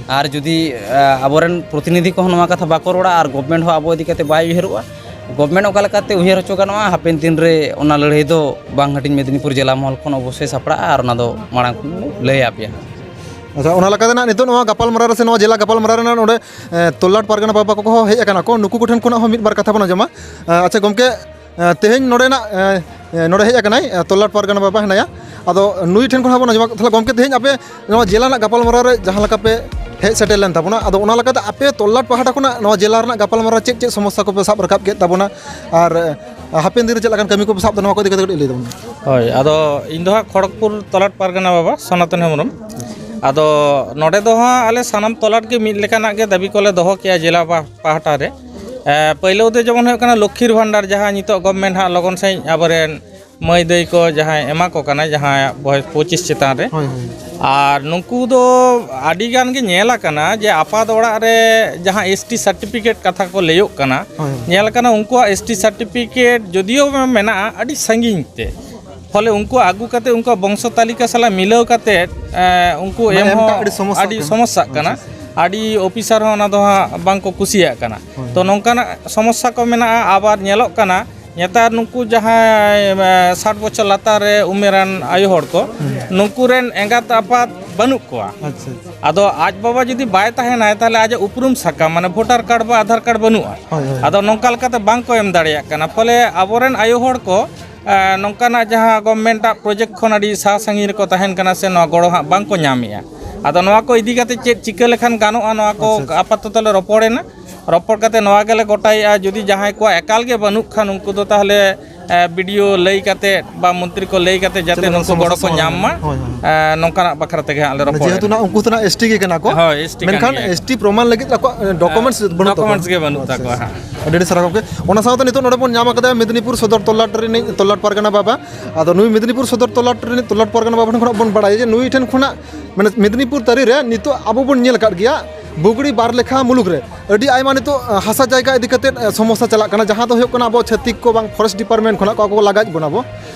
ᱟᱨ ᱡᱩᱫᱤ, ᱟᱨ ᱟᱵᱚᱨᱮᱱ ᱯᱨᱚᱛᱤᱱᱤᱫᱷᱤ ᱠᱚᱦᱚᱸ ᱱᱚᱣᱟ ᱠᱟᱛᱷᱟ ᱵᱟᱠᱚ ᱨᱚᱲᱟ ᱟᱨ ᱜᱚᱵᱷᱢᱮᱱᱴ ᱦᱚᱸ ᱟᱵᱚ ᱤᱫᱤ ᱠᱟᱛᱮ ᱵᱟᱭ ᱩᱭᱦᱟᱹᱨᱚᱜᱼᱟ, ᱜᱚᱵᱷᱢᱮᱱᱴ ᱚᱠᱟ ᱞᱮᱠᱟᱛᱮ ᱩᱭᱦᱟᱹᱨ ᱦᱚᱪᱚ ᱜᱟᱱᱚᱜᱼᱟ, ᱦᱟᱯᱮᱱ ᱫᱤᱱ ᱨᱮ ᱚᱱᱟ ᱞᱟᱹᱲᱦᱟᱹᱭ ᱫᱚ ᱵᱟᱝ ᱦᱟᱹᱴᱤᱧ ᱢᱮᱫᱽᱱᱤᱯᱩᱨ ᱡᱮᱞᱟ ᱢᱚᱦᱚᱞ ᱠᱷᱚᱱ ᱚᱵᱚᱥᱥᱳᱭ ᱥᱟᱯᱲᱟᱜᱼᱟ ᱟᱨ ᱚᱱᱟ ᱫᱚ ᱢᱟᱲᱟᱝ ᱠᱷᱚᱱ ᱞᱮ ᱞᱟᱹᱭ ᱟᱯᱮᱭᱟ᱾ ᱟᱪᱪᱷᱟ, ᱚᱱᱟ ᱞᱮᱠᱟᱛᱮ ᱱᱟᱜ ᱱᱤᱛᱚᱜ ᱱᱚᱣᱟ ᱜᱟᱯᱟᱞᱢᱟᱨᱟᱣ ᱨᱮ ᱥᱮ ᱱᱚᱣᱟ ᱡᱮᱞᱟ ᱜᱟᱯᱟᱞᱢᱟᱨᱟᱣ ᱨᱮ ᱱᱟᱜ ᱱᱚᱰᱮ, ᱮ, ᱛᱚᱞᱞᱟᱴ ᱯᱟᱨᱜᱟᱱᱟ ᱵᱟᱵᱟ ᱠᱚᱠᱚ ᱦᱚᱸ ᱦᱮᱡ ᱟᱠᱟᱱᱟ ᱠᱚ, ᱱᱩᱠᱩ ᱠᱚᱴᱷᱮᱱ ᱠᱷᱚᱱᱟᱜ ᱦᱚᱸ ᱢᱤᱫ ᱵᱟᱨ ᱠᱟᱛᱷᱟ ᱵᱚᱱ ᱟᱸᱡᱚᱢᱟ᱾ ᱮ, ᱟᱪᱪᱷᱟ ᱜᱚᱢᱠᱮ, ᱮ, ᱛᱮᱦᱮᱧ ᱱᱚᱰᱮᱱᱟᱜ, ᱮ, ᱮ, ᱱᱚᱰᱮ ᱦᱮᱡ ᱟᱠᱟᱱᱟᱭ, ᱮ, ᱛᱚᱞᱞᱟᱴ ᱯᱟᱨᱜᱟᱱᱟ ᱵᱟᱵᱟ ᱦᱮᱱᱟᱭᱟ, ᱟᱫᱚ ᱱᱩᱭ ᱴᱷᱮᱱ ᱠᱷᱚᱱ ᱦᱚᱸ ᱵᱚᱱ ᱟᱸᱡᱚᱢᱟ᱾ ᱛᱟᱦᱚᱞᱮ ᱜᱚᱢᱠᱮ, ᱛᱮᱦᱮᱧ ᱟᱯᱮ ᱱᱚᱣᱟ ᱡᱮᱞᱟ ᱨᱮᱱᱟᱜ ᱜᱟᱯᱟᱞᱢᱟᱨᱟᱣ ᱨᱮ ᱡᱟᱦᱟᱸ ᱞᱮᱠᱟ ᱯᱮ ᱦᱮᱡ ᱥᱮᱴᱮᱨ ᱞᱮᱱ ᱛᱟᱵᱚᱱᱟ, ᱟᱫᱚ ᱚᱱᱟ ᱞᱮᱠᱟᱛᱮ ᱟᱯᱮ ᱛᱚᱞᱞᱟᱴ ᱯᱟᱦᱴᱟ ᱠᱷᱚᱱᱟᱜ ᱱᱚᱣᱟ ᱡᱮᱞᱟ ᱨᱮᱱᱟᱜ ᱜᱟᱯᱟᱞᱢᱟᱨᱟᱣ ᱪᱮᱫ ᱪᱮᱫ ᱥᱚᱢᱚᱥᱥᱟ ᱠᱚᱯᱮ ᱥᱟᱵ ᱨᱟᱠᱟᱵ ᱠᱮᱫ ᱛᱟᱵᱚᱱᱟ, ᱟᱨ, ᱮ, ᱦᱟᱯᱮᱱ ᱫᱤᱱ ᱨᱮ ᱪᱮᱫ ᱞᱮᱠᱟᱱ ᱠᱟᱹᱢᱤ ᱠᱚᱯᱮ ᱥᱟᱵ ᱮᱫᱟ, ᱱᱚᱣᱟ ᱠᱚ ᱤᱫᱤ ᱠᱟᱛᱮ ᱠᱟᱹᱴᱤᱡ ᱞᱟᱹᱭ ᱛᱟᱵᱚᱱ ᱢᱮ᱾ ᱦᱳᱭ, ᱟᱫᱚ ᱤᱧ ᱫᱚ ᱦᱟᱸᱜ ᱠᱷᱚᱲᱚᱜᱽᱯᱩᱨ ᱛᱚᱞᱞᱟᱴ ᱯᱟᱨᱜᱟᱱᱟ ᱵᱟᱵᱟ ᱥᱚᱱᱟᱛᱚᱱ ᱦᱮᱢᱵᱨᱚᱢ᱾ ᱟᱫᱚ ᱱᱚᱰᱮ ᱫᱚ ᱦᱟᱸᱜ ᱟᱞᱮ ᱥᱟᱱᱟᱢ ᱛᱚᱞᱟᱴ ᱜᱮ ᱢᱤᱫ ᱞᱮᱠᱟᱱᱟᱜ ᱜᱮ ᱫᱟᱹᱵᱤ ᱠᱚᱞᱮ ᱫᱚᱦᱚ ᱠᱮᱜᱼᱟ ᱡᱮᱞᱟ ᱯᱟᱦ-, ᱯᱟᱦᱴᱟ ᱨᱮ᱾ ᱮ, ᱯᱟᱹᱭᱞᱟᱹ ᱫᱚ ᱡᱮᱢᱚᱱ ᱦᱩᱭᱩᱜ ᱠᱟᱱᱟ ᱞᱚᱠᱠᱷᱤᱨ ᱵᱷᱟᱱᱰᱟᱨ, ᱡᱟᱦᱟᱸ ᱱᱤᱛᱚᱜ ᱜᱚᱵᱷᱢᱮᱱᱴ ᱦᱟᱸᱜ ᱞᱚᱜᱚᱱ ᱥᱟᱺᱦᱤᱡ ᱟᱵᱚᱨᱮᱱ ᱢᱟᱹᱭ ᱫᱟᱹᱭ ᱠᱚ ᱡᱟᱦᱟᱸᱭ ᱮᱢᱟ ᱠᱚ ᱠᱟᱱᱟ, ᱡᱟᱦᱟᱸᱭᱟᱜ ᱵᱚᱭᱮᱥ ᱯᱚᱸᱪᱤᱥ ᱪᱮᱛᱟᱱ ᱨᱮ᱾ ᱦᱳᱭ, ᱦᱳᱭ᱾ ᱟᱨ ᱱᱩᱠᱩ ᱫᱚ ᱟᱹᱰᱤ ᱜᱟᱱ ᱜᱮ ᱧᱮᱞ ᱟᱠᱟᱱᱟ ᱡᱮ ᱟᱯᱟᱛ ᱚᱲᱟᱜ ᱨᱮ ᱡᱟᱦᱟᱸ ᱮᱥ ᱴᱤ ᱥᱟᱨᱴᱤᱯᱷᱤᱠᱮᱴ ᱠᱟᱛᱷᱟ ᱠᱚ ᱞᱟᱹᱭᱚᱜ ᱠᱟᱱᱟ, ᱦᱳᱭ, ᱦᱳᱭ᱾ ᱧᱮᱞ ᱟᱠᱟᱱᱟ ᱩᱱᱠᱩᱣᱟᱜ ᱮᱥ ᱴᱤ ᱥᱟᱨᱴᱤᱯᱷᱤᱠᱮᱴ ᱡᱚᱫᱤᱭᱳ ᱢᱮᱱᱟᱜᱼᱟ ᱟᱹᱰᱤ ᱥᱟᱺᱜᱤᱧ ᱛᱮ, ᱯᱷᱚᱞᱮ ᱩᱱᱠᱩ ᱟᱹᱜᱩ ᱠᱟᱛᱮ ᱩᱱᱠᱩᱣᱟᱜ ᱵᱚᱝᱥᱚ ᱛᱟᱹᱞᱤᱠᱟ ᱥᱟᱞᱟᱜ ᱢᱤᱞᱟᱹᱣ ᱠᱟᱛᱮ, ᱮ, ᱩᱱᱠᱩ ᱢᱟᱱᱮ ᱮᱢ ᱦᱚᱸ ᱮᱢᱴᱟᱜ ᱟᱹᱰᱤ ᱥᱚᱢᱚᱥᱥᱟ ᱟᱹᱰᱤ ᱠᱟᱱᱟ᱾ ᱥᱚᱢᱚᱥᱥᱟᱜ ᱠᱟᱱᱟ᱾ ᱟᱪᱪᱷᱟ, ᱟᱪᱪᱷᱟ᱾ ᱟᱹᱰᱤ ᱚᱯᱷᱤᱥᱟᱨ ᱦᱚᱸ ᱚᱱᱟ ᱫᱚ ᱦᱟᱸᱜ ᱵᱟᱝᱠᱚ ᱠᱩᱥᱤᱭᱟᱜ ᱠᱟᱱᱟ᱾ ᱦᱳᱭ, ᱛᱚ, ᱦᱳᱭ᱾ ᱱᱚᱝᱠᱟᱱᱟᱜ ᱥᱚᱢᱚᱥᱥᱟ ᱠᱚ ᱢᱮᱱᱟᱜᱼᱟ᱾ ᱟᱵᱟᱨ ᱧᱮᱞᱚᱜ ᱠᱟᱱᱟ ᱱᱮᱛᱟᱨ ᱱᱩᱠᱩ ᱡᱟᱦᱟᱸᱭ, ᱮ, ᱥᱟᱴ ᱵᱚᱪᱷᱚᱨ ᱞᱟᱛᱟᱨ ᱨᱮ ᱩᱢᱮᱨᱟᱱ ᱟᱭᱳ ᱦᱚᱲ ᱠᱚ, ᱦᱩᱸ᱾ ᱱᱩᱠᱩ ᱨᱮᱱ ᱮᱸᱜᱟᱛ ᱟᱯᱟᱛ ᱵᱟᱹᱱᱩᱜ ᱠᱚᱣᱟ᱾ ᱟᱪᱪᱷᱟ, ᱟᱪᱪᱷᱟ᱾ ᱟᱫᱚ ᱟᱡ ᱵᱟᱵᱟ ᱡᱩᱫᱤ ᱵᱟᱭ ᱛᱟᱦᱮᱱᱟᱭ, ᱛᱟᱦᱚᱞᱮ ᱟᱡᱟᱜ ᱩᱯᱨᱩᱢ ᱥᱟᱠᱟᱢ, ᱢᱟᱱᱮ ᱵᱷᱳᱴᱟᱨ ᱠᱟᱨᱰ ᱵᱟ ᱟᱫᱷᱟᱨ ᱠᱟᱨᱰ ᱵᱟᱹᱱᱩᱜᱼᱟ᱾ ᱦᱳᱭ, ᱦᱳᱭ᱾ ᱟᱫᱚ ᱱᱚᱝᱠᱟ ᱞᱮᱠᱟᱛᱮ ᱵᱟᱝ ᱠᱚ ᱮᱢ ᱫᱟᱲᱮᱭᱟᱜ ᱠᱟᱱᱟ᱾ ᱯᱷᱚᱞᱮ ᱟᱵᱚᱨᱮᱱ ᱟᱭᱳ ᱦᱚᱲ ᱠᱚ, ᱮ, ᱱᱚᱝᱠᱟᱱᱟᱜ ᱡᱟᱦᱟᱸ ᱜᱚᱵᱷᱢᱮᱱᱴᱟᱜ ᱯᱨᱚᱡᱮᱠᱴ ᱠᱷᱚᱱ ᱟᱹᱰᱤ ᱥᱟᱦᱟ ᱥᱟᱺᱜᱤᱧ ᱨᱮᱠᱚ ᱛᱟᱦᱮᱱ ᱠᱟᱱᱟ ᱥᱮ ᱱᱚᱣᱟ ᱜᱚᱲᱚ ᱦᱟᱸᱜ ᱵᱟᱝ ᱠᱚ ᱧᱟᱢᱮᱜᱼᱟ᱾ ᱟᱫᱚ ᱱᱚᱣᱟ ᱠᱚ ᱤᱫᱤ ᱠᱟᱛᱮ ᱪᱮᱫ ᱪᱤᱠᱟᱹ ᱞᱮᱠᱷᱟᱱ ᱜᱟᱱᱚᱜᱼᱟ, ᱱᱚᱣᱟ ᱠᱚ ᱟᱪᱪᱷᱟ, ᱟᱪᱪᱷᱟ᱾ ᱟᱯᱟᱛᱚᱛᱚ ᱞᱮ ᱨᱚᱯᱚᱲᱮᱱᱟ᱾ ᱨᱚᱯᱚᱲ ᱠᱟᱛᱮ ᱱᱚᱣᱟ ᱜᱮᱞᱮ ᱜᱚᱴᱟᱭᱮᱜᱼᱟ, ᱡᱩᱫᱤ ᱡᱟᱦᱟᱸᱭ ᱠᱚᱣᱟᱜ ᱮᱠᱟᱞ ᱜᱮ ᱵᱟᱹᱱᱩᱜ ᱠᱷᱟᱱ, ᱩᱱᱠᱩ ᱫᱚ ᱛᱟᱦᱚᱞᱮ, ᱮ, ᱵᱤ ᱰᱤ ᱳ ᱞᱟᱹᱭ ᱠᱟᱛᱮ ᱵᱟ ᱢᱚᱱᱛᱨᱤ ᱠᱚ ᱞᱟᱹᱭ ᱠᱟᱛᱮ ᱡᱟᱛᱮ ᱪᱮᱫ ᱞᱮᱠᱟ ᱱᱩᱠᱩ ᱜᱚᱲᱚ ᱥᱚᱢᱚᱥᱥᱟ ᱠᱚ ᱧᱟᱢ ᱢᱟ, ᱥᱚᱢᱟᱫᱷᱟᱱ? ᱦᱳᱭ, ᱦᱳᱭ᱾ ᱮ, ᱱᱚᱝᱠᱟᱱᱟᱜ ᱵᱟᱠᱷᱨᱟ ᱛᱮᱜᱮ ᱦᱟᱸᱜ ᱞᱮ ᱢᱟᱱᱮ ᱨᱚᱯᱚᱲ ᱡᱮᱦᱮᱛᱩ ᱮᱱᱟ᱾ ᱱᱟᱜ ᱩᱱᱠᱩ ᱫᱚ ᱱᱟᱜ ᱮᱥ ᱴᱤ ᱜᱮ ᱠᱟᱱᱟ ᱠᱚ, ᱦᱳᱭ, ᱮᱥ ᱴᱤ ᱠᱟᱱ ᱢᱮᱱᱠᱷᱟᱱ ᱜᱮᱭᱟ ᱠᱚ᱾ ᱮᱥ ᱴᱤ ᱯᱨᱚᱢᱟᱱ ᱞᱟᱹᱜᱤᱫ ᱟᱠᱚᱣᱟᱜ, ᱮ, ᱰᱚᱠᱩᱢᱮᱱᱴᱥ ᱮ, ᱵᱟᱹᱱᱩᱜ ᱛᱟᱠᱚᱣᱟ᱾ ᱰᱚᱠᱩᱢᱮᱱᱴᱥ ᱜᱮ ᱵᱟᱹᱱᱩᱜ ᱟᱪᱪᱷᱟ, ᱛᱟᱠᱚᱣᱟ ᱟᱪᱪᱷᱟ᱾ ᱦᱟᱸᱜ᱾ ᱟᱹᱰᱤ ᱟᱹᱰᱤ ᱥᱟᱨᱦᱟᱣ ᱜᱚᱢᱠᱮ᱾ ᱚᱱᱟ ᱥᱟᱶᱛᱮ ᱱᱤᱛᱚᱜ ᱱᱚᱰᱮ ᱵᱚᱱ ᱧᱟᱢ ᱟᱠᱟᱫᱟ ᱢᱮᱫᱽᱱᱤᱯᱩᱨ ᱥᱚᱫᱚᱨ ᱛᱚᱞᱟᱴ ᱨᱤᱱᱤᱡ ᱛᱚᱞᱟᱴ ᱯᱟᱨᱜᱟᱱᱟ ᱵᱟᱵᱟ᱾ ᱟᱫᱚ ᱱᱩᱭ ᱢᱮᱫᱽᱱᱤᱯᱩᱨ ᱥᱚᱫᱚᱨ ᱛᱚᱞᱟᱴ ᱨᱤᱱᱤᱡ ᱛᱚᱞᱟᱴ ᱯᱟᱨᱜᱟᱱᱟ ᱵᱟᱵᱟ ᱴᱷᱮᱱ ᱠᱷᱚᱱᱟᱜ ᱵᱚᱱ ᱵᱟᱲᱟᱭᱟ ᱡᱮ ᱱᱩᱭ ᱴᱷᱮᱱ ᱠᱷᱚᱱᱟᱜ, ᱢᱟᱱᱮ, ᱢᱮᱫᱽᱱᱤᱯᱩᱨ ᱛᱟᱹᱨᱤ ᱨᱮ ᱱᱤᱛᱚᱜ ᱟᱵᱚ ᱵᱚᱱ ᱧᱮᱞ ᱟᱠᱟᱫ ᱜᱮᱭᱟ, ᱵᱩᱜᱽᱲᱤ ᱵᱟᱨ ᱞᱮᱠᱷᱟ ᱢᱩᱞᱩᱠ ᱨᱮ ᱟᱹᱰᱤ ᱟᱭᱢᱟ ᱱᱤᱛᱚᱜ, ᱟ, ᱦᱟᱥᱟ ᱡᱟᱭᱜᱟ ᱤᱫᱤ ᱠᱟᱛᱮᱫ, ᱟ, ᱥᱚᱢᱚᱥᱥᱟ ᱪᱟᱞᱟᱜ ᱠᱟᱱᱟ, ᱡᱟᱦᱟᱸ ᱫᱚ ᱦᱩᱭᱩᱜ ᱠᱟᱱᱟ ᱟᱵᱚ ᱪᱷᱟᱹᱛᱤᱠ ᱠᱚ ᱵᱟᱝ ᱯᱷᱚᱨᱮᱥᱴ ᱰᱤᱯᱟᱨᱴᱢᱮᱱᱴ ᱠᱷᱚᱱᱟᱜ ᱠᱚ ᱟᱠᱚ ᱠᱚ ᱞᱟᱜᱟᱭᱮᱫ ᱵᱚᱱᱟ ᱵᱚ᱾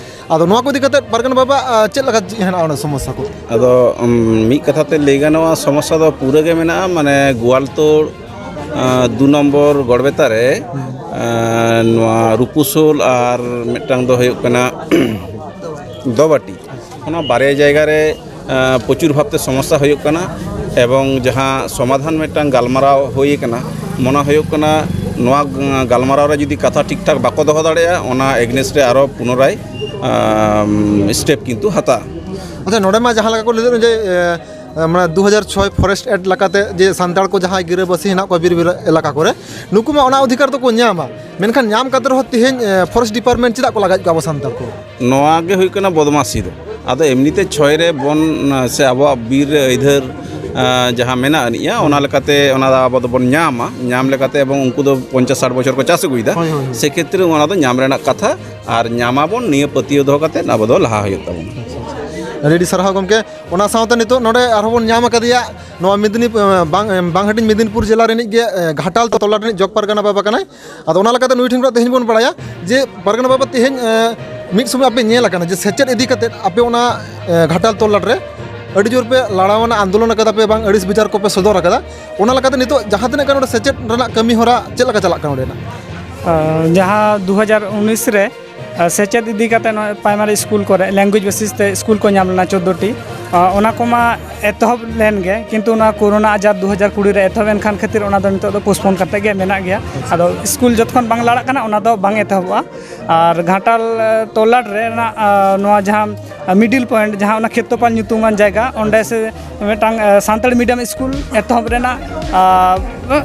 ᱟᱫᱚ ᱱᱚᱣᱟ ᱠᱚ ᱤᱫᱤ ᱠᱟᱛᱮᱫ ᱯᱟᱨᱜᱟᱱᱟ ᱵᱟᱵᱟ, ᱟ, ᱪᱮᱫ ᱞᱮᱠᱟ ᱪᱮᱫ ᱦᱮᱱᱟᱜᱼᱟ ᱚᱸᱰᱮ ᱥᱚᱢᱚᱥᱥᱟ ᱠᱚ? ᱟᱫᱚ, ᱩᱢ, ᱢᱤᱫ ᱠᱟᱛᱷᱟ ᱛᱮ ᱞᱟᱹᱭ ᱜᱟᱱᱚᱜᱼᱟ, ᱥᱚᱢᱚᱥᱥᱟ ᱫᱚ ᱯᱩᱨᱟᱹ ᱜᱮ ᱢᱮᱱᱟᱜᱼᱟ, ᱢᱟᱱᱮ ᱜᱳᱣᱟᱞᱛᱳᱲ, ᱟ, ᱫᱩ ᱱᱚᱢᱵᱚᱨ ᱜᱚᱲᱵᱮᱛᱟ ᱨᱮ, ᱦᱩᱸ᱾ ᱟ, ᱱᱚᱣᱟ ᱨᱩᱯᱩᱥᱳᱞ ᱟᱨ ᱢᱤᱫᱴᱟᱝ ᱫᱚ ᱦᱩᱭᱩᱜ ᱠᱟᱱᱟ ᱫᱚᱵᱟᱴᱤ᱾ ᱚᱱᱟ ᱵᱟᱨᱭᱟ ᱡᱟᱭᱜᱟ ᱨᱮ, ᱮᱸ, ᱯᱨᱚᱪᱩᱨ ᱵᱷᱟᱵᱽᱛᱮ ᱥᱚᱢᱚᱥᱥᱟ ᱦᱩᱭᱩᱜ ᱠᱟᱱᱟ, ᱮᱵᱚᱝ ᱡᱟᱦᱟᱸ ᱥᱚᱢᱟᱫᱷᱟᱱ ᱢᱤᱫᱴᱟᱝ ᱜᱟᱞᱢᱟᱨᱟᱣ ᱦᱩᱭ ᱠᱟᱱᱟ, ᱢᱚᱱᱮ ᱦᱩᱭᱩᱜ ᱠᱟᱱᱟ ᱱᱚᱣᱟ, ᱮᱸ, ᱜᱟᱞᱢᱟᱨᱟᱣ ᱨᱮ ᱡᱩᱫᱤ ᱠᱟᱛᱷᱟ ᱴᱷᱤᱠ ᱴᱷᱟᱠ ᱵᱟᱠᱚ ᱫᱚᱦᱚ ᱫᱟᱲᱮᱭᱟᱜᱼᱟ, ᱚᱱᱟ against ᱨᱮ ᱟᱨᱚ ᱯᱩᱱᱚᱨᱟᱭ, ᱟᱢ, ᱥᱴᱮᱯ ᱠᱤᱱᱛᱩ ᱦᱟᱛᱟᱜᱼᱟ᱾ ᱟᱪᱪᱷᱟ, ᱱᱚᱰᱮ ᱢᱟ ᱡᱟᱦᱟᱸ ᱞᱮᱠᱟ ᱠᱚ ᱞᱟᱹᱭ ᱞᱮᱫᱟ ᱡᱮ, ᱮ, ᱢᱟᱱᱮ, ᱫᱩ ᱦᱟᱡᱟᱨ ᱪᱷᱚᱭ ᱯᱷᱚᱨᱮᱥᱴ ᱮᱠᱴ ᱞᱮᱠᱟᱛᱮ ᱡᱮ ᱥᱟᱱᱛᱟᱲ ᱠᱚ ᱡᱟᱦᱟᱸᱭ ᱜᱤᱨᱟᱹᱵᱟᱹᱥᱤ ᱦᱮᱱᱟᱜ ᱠᱚᱣᱟ ᱵᱤᱨ, ᱵᱤᱨ ᱮᱞᱟᱠᱟ ᱠᱚᱨᱮ, ᱱᱩᱠᱩ ᱢᱟ ᱚᱱᱟ ᱚᱫᱷᱤᱠᱟᱨ ᱫᱚᱠᱚ ᱧᱟᱢᱟ, ᱢᱮᱱᱠᱷᱟᱱ ᱧᱟᱢ ᱠᱟᱛᱮ ᱨᱮᱦᱚᱸ ᱛᱮᱦᱮᱧ, ᱮ, ᱯᱷᱚᱨᱮᱥᱴ ᱰᱤᱯᱟᱨᱴᱢᱮᱱᱴ ᱪᱮᱫᱟᱜ ᱠᱚ ᱞᱟᱜᱟᱭᱮᱫ ᱠᱚᱣᱟ ᱟᱵᱚ ᱥᱟᱱᱛᱟᱲ ᱠᱚ? ᱱᱚᱣᱟ ᱜᱮ ᱦᱩᱭᱩᱜ ᱠᱟᱱᱟ ᱵᱚᱫᱢᱟᱥᱤ ᱫᱚ᱾ ᱟᱫᱚ ᱮᱢᱱᱤᱛᱮ ᱪᱷᱚᱭ ᱨᱮ ᱵᱚᱱ, ᱥᱮ ᱟᱵᱚᱣᱟᱜ ᱵᱤᱨ ᱨᱮ ᱟᱹᱭᱫᱟᱹᱨ, ᱟᱸ, ᱡᱟᱦᱟᱸ ᱢᱮᱱᱟᱜ ᱟᱹᱱᱤᱡᱼᱟ, ᱚᱱᱟ ᱞᱮᱠᱟᱛᱮ ᱚᱱᱟ ᱫᱚ ᱟᱵᱚ ᱫᱚᱵᱚᱱ ᱧᱟᱢᱟ, ᱧᱟᱢ ᱞᱮᱠᱟᱛᱮ, ᱮᱵᱚᱝ ᱩᱱᱠᱩ ᱫᱚ ᱯᱚᱧᱪᱟᱥ ᱥᱟᱴ ᱵᱚᱪᱷᱚᱨ ᱠᱚ ᱪᱟᱥ ᱟᱹᱜᱩᱭᱮᱫᱟ᱾ ᱦᱳᱭ, ᱦᱳᱭ, ᱦᱳᱭ᱾ ᱥᱮ ᱠᱷᱮᱛᱨᱮ ᱚᱱᱟ ᱫᱚ ᱧᱟᱢ ᱨᱮᱱᱟᱜ ᱠᱟᱛᱷᱟ, ᱟᱨ ᱧᱟᱢᱟᱵᱚᱱ, ᱱᱤᱭᱟᱹ ᱯᱟᱹᱛᱭᱟᱹᱣ ᱫᱚᱦᱚ ᱠᱟᱛᱮ ᱟᱵᱚ ᱫᱚ ᱞᱟᱦᱟ ᱦᱩᱭᱩᱜ ᱛᱟᱵᱚᱱᱟ᱾ ᱟᱹᱰᱤ ᱟᱹᱰᱤ ᱥᱟᱨᱦᱟᱣ ᱜᱚᱢᱠᱮ᱾ ᱚᱱᱟ ᱥᱟᱶᱛᱮ ᱱᱤᱛᱚᱜ ᱱᱚᱰᱮ ᱟᱨᱦᱚᱸ ᱵᱚᱱ ᱧᱟᱢ ᱟᱠᱟᱫᱮᱭᱟ ᱱᱚᱣᱟ ᱢᱮᱫᱽᱱᱤ-, ᱵᱟᱝ, ᱵᱟᱝ ᱦᱟᱹᱴᱤᱧ ᱢᱮᱫᱽᱱᱤᱯᱩᱨ ᱡᱮᱞᱟ ᱨᱤᱱᱤᱡ ᱜᱮ, ᱮ, ᱜᱷᱟᱴᱟᱞ ᱛᱚᱞᱟ ᱨᱤᱱᱤᱡ ᱡᱚᱜᱽ ᱯᱟᱨᱜᱟᱱᱟ ᱵᱟᱵᱟ ᱠᱟᱱᱟᱭ᱾ ᱟᱫᱚ ᱚᱱᱟ ᱞᱮᱠᱟᱛᱮ ᱱᱩᱭ ᱴᱷᱮᱱ ᱠᱷᱚᱱᱟᱜ ᱛᱮᱦᱮᱧ ᱵᱚᱱ ᱵᱟᱲᱟᱭᱟ ᱡᱮ ᱯᱟᱨᱜᱟᱱᱟ ᱵᱟᱵᱟ, ᱛᱮᱦᱮᱧ, ᱮ, ᱢᱤᱫ ᱥᱚᱢᱚᱭ ᱟᱯᱮ ᱧᱮᱞ ᱟᱠᱟᱱᱟ ᱡᱮ ᱥᱮᱪᱮᱫ ᱤᱫᱤ ᱠᱟᱛᱮᱫ ᱟᱯᱮ ᱚᱱᱟ, ᱮ, ᱜᱷᱟᱴᱟᱞ ᱛᱚᱞᱟᱴ ᱨᱮ ᱟᱹᱰᱤ ᱡᱳᱨ ᱯᱮ ᱞᱟᱲᱟᱣ ᱟᱱᱟ, ᱟᱱᱫᱳᱞᱚᱱ ᱟᱠᱟᱫᱟ ᱯᱮ, ᱵᱟᱝ ᱟᱹᱲᱤᱥ ᱵᱤᱪᱟᱨ ᱠᱚᱯᱮ ᱥᱚᱫᱚᱨ ᱟᱠᱟᱫᱟ᱾ ᱚᱱᱟ ᱞᱮᱠᱟᱛᱮ ᱱᱤᱛᱚᱜ ᱡᱟᱦᱟᱸ ᱛᱤᱱᱟᱹᱜ ᱜᱟᱱ ᱚᱸᱰᱮ ᱥᱮᱪᱮᱫ ᱨᱮᱱᱟᱜ ᱠᱟᱹᱢᱤ ᱦᱚᱨᱟ ᱪᱮᱫ ᱞᱮᱠᱟ ᱪᱟᱞᱟᱜ ᱠᱟᱱᱟ ᱚᱸᱰᱮᱱᱟᱜ? ᱟ, ᱡᱟᱦᱟᱸ ᱫᱩ ᱦᱟᱡᱟᱨ ᱩᱱᱤᱥ ᱨᱮ, ᱟ, ᱥᱮᱪᱮᱫ ᱤᱫᱤ ᱠᱟᱛᱮ ᱱᱚᱜᱼᱚᱭ primary ᱥᱠᱩᱞ ᱠᱚᱨᱮ language basis ᱛᱮ ᱥᱠᱩᱞ ᱠᱚ ᱧᱟᱢ ᱞᱮᱱᱟ ᱪᱳᱫᱽᱫᱳ ᱴᱤ, ᱟ, ᱚᱱᱟ ᱠᱚᱢᱟ ᱮᱛᱚᱦᱚᱵ ᱞᱮᱱ ᱜᱮ, ᱠᱤᱱᱛᱩ ᱚᱱᱟ ᱠᱳᱨᱳᱱᱟ ᱟᱡᱟᱨ ᱫᱩ ᱦᱟᱡᱟᱨ ᱠᱩᱲᱤ ᱨᱮ ᱮᱛᱚᱦᱚᱵ ᱮᱱ ᱠᱷᱟᱱ ᱠᱷᱟᱹᱛᱤᱨ ᱚᱱᱟ ᱫᱚ ᱱᱤᱛᱚᱜ ᱫᱚ postpone ᱠᱟᱛᱮ ᱜᱮ ᱢᱮᱱᱟᱜ ᱜᱮᱭᱟ᱾ ᱟᱫᱚ ᱥᱠᱩᱞ ᱡᱚᱛᱚᱠᱷᱚᱱ ᱵᱟᱝ ᱞᱟᱲᱟᱜ ᱠᱟᱱᱟ, ᱚᱱᱟ ᱫᱚ ᱵᱟᱝ ᱮᱛᱚᱦᱚᱵᱚᱜᱼᱟ᱾ ᱟᱨ ᱜᱷᱟᱴᱟᱞ, ᱮ, ᱛᱚᱞᱟᱴ ᱨᱮᱱᱟᱜ, ᱟ, ᱱᱚᱣᱟ ᱡᱟᱦᱟᱸ, ᱟ, middle point, ᱡᱟᱦᱟᱸ ᱚᱱᱟ ᱠᱷᱮᱛᱛᱚᱯᱟᱞ ᱧᱩᱛᱩᱢᱟᱱ ᱡᱟᱭᱜᱟ, ᱚᱸᱰᱮ ᱥᱮ ᱢᱤᱫᱴᱟᱝ, ᱟ, ᱥᱟᱱᱛᱟᱲᱤ medium ᱥᱠᱩᱞ ᱮᱛᱚᱦᱚᱵ ᱨᱮᱱᱟᱜ, ᱟ,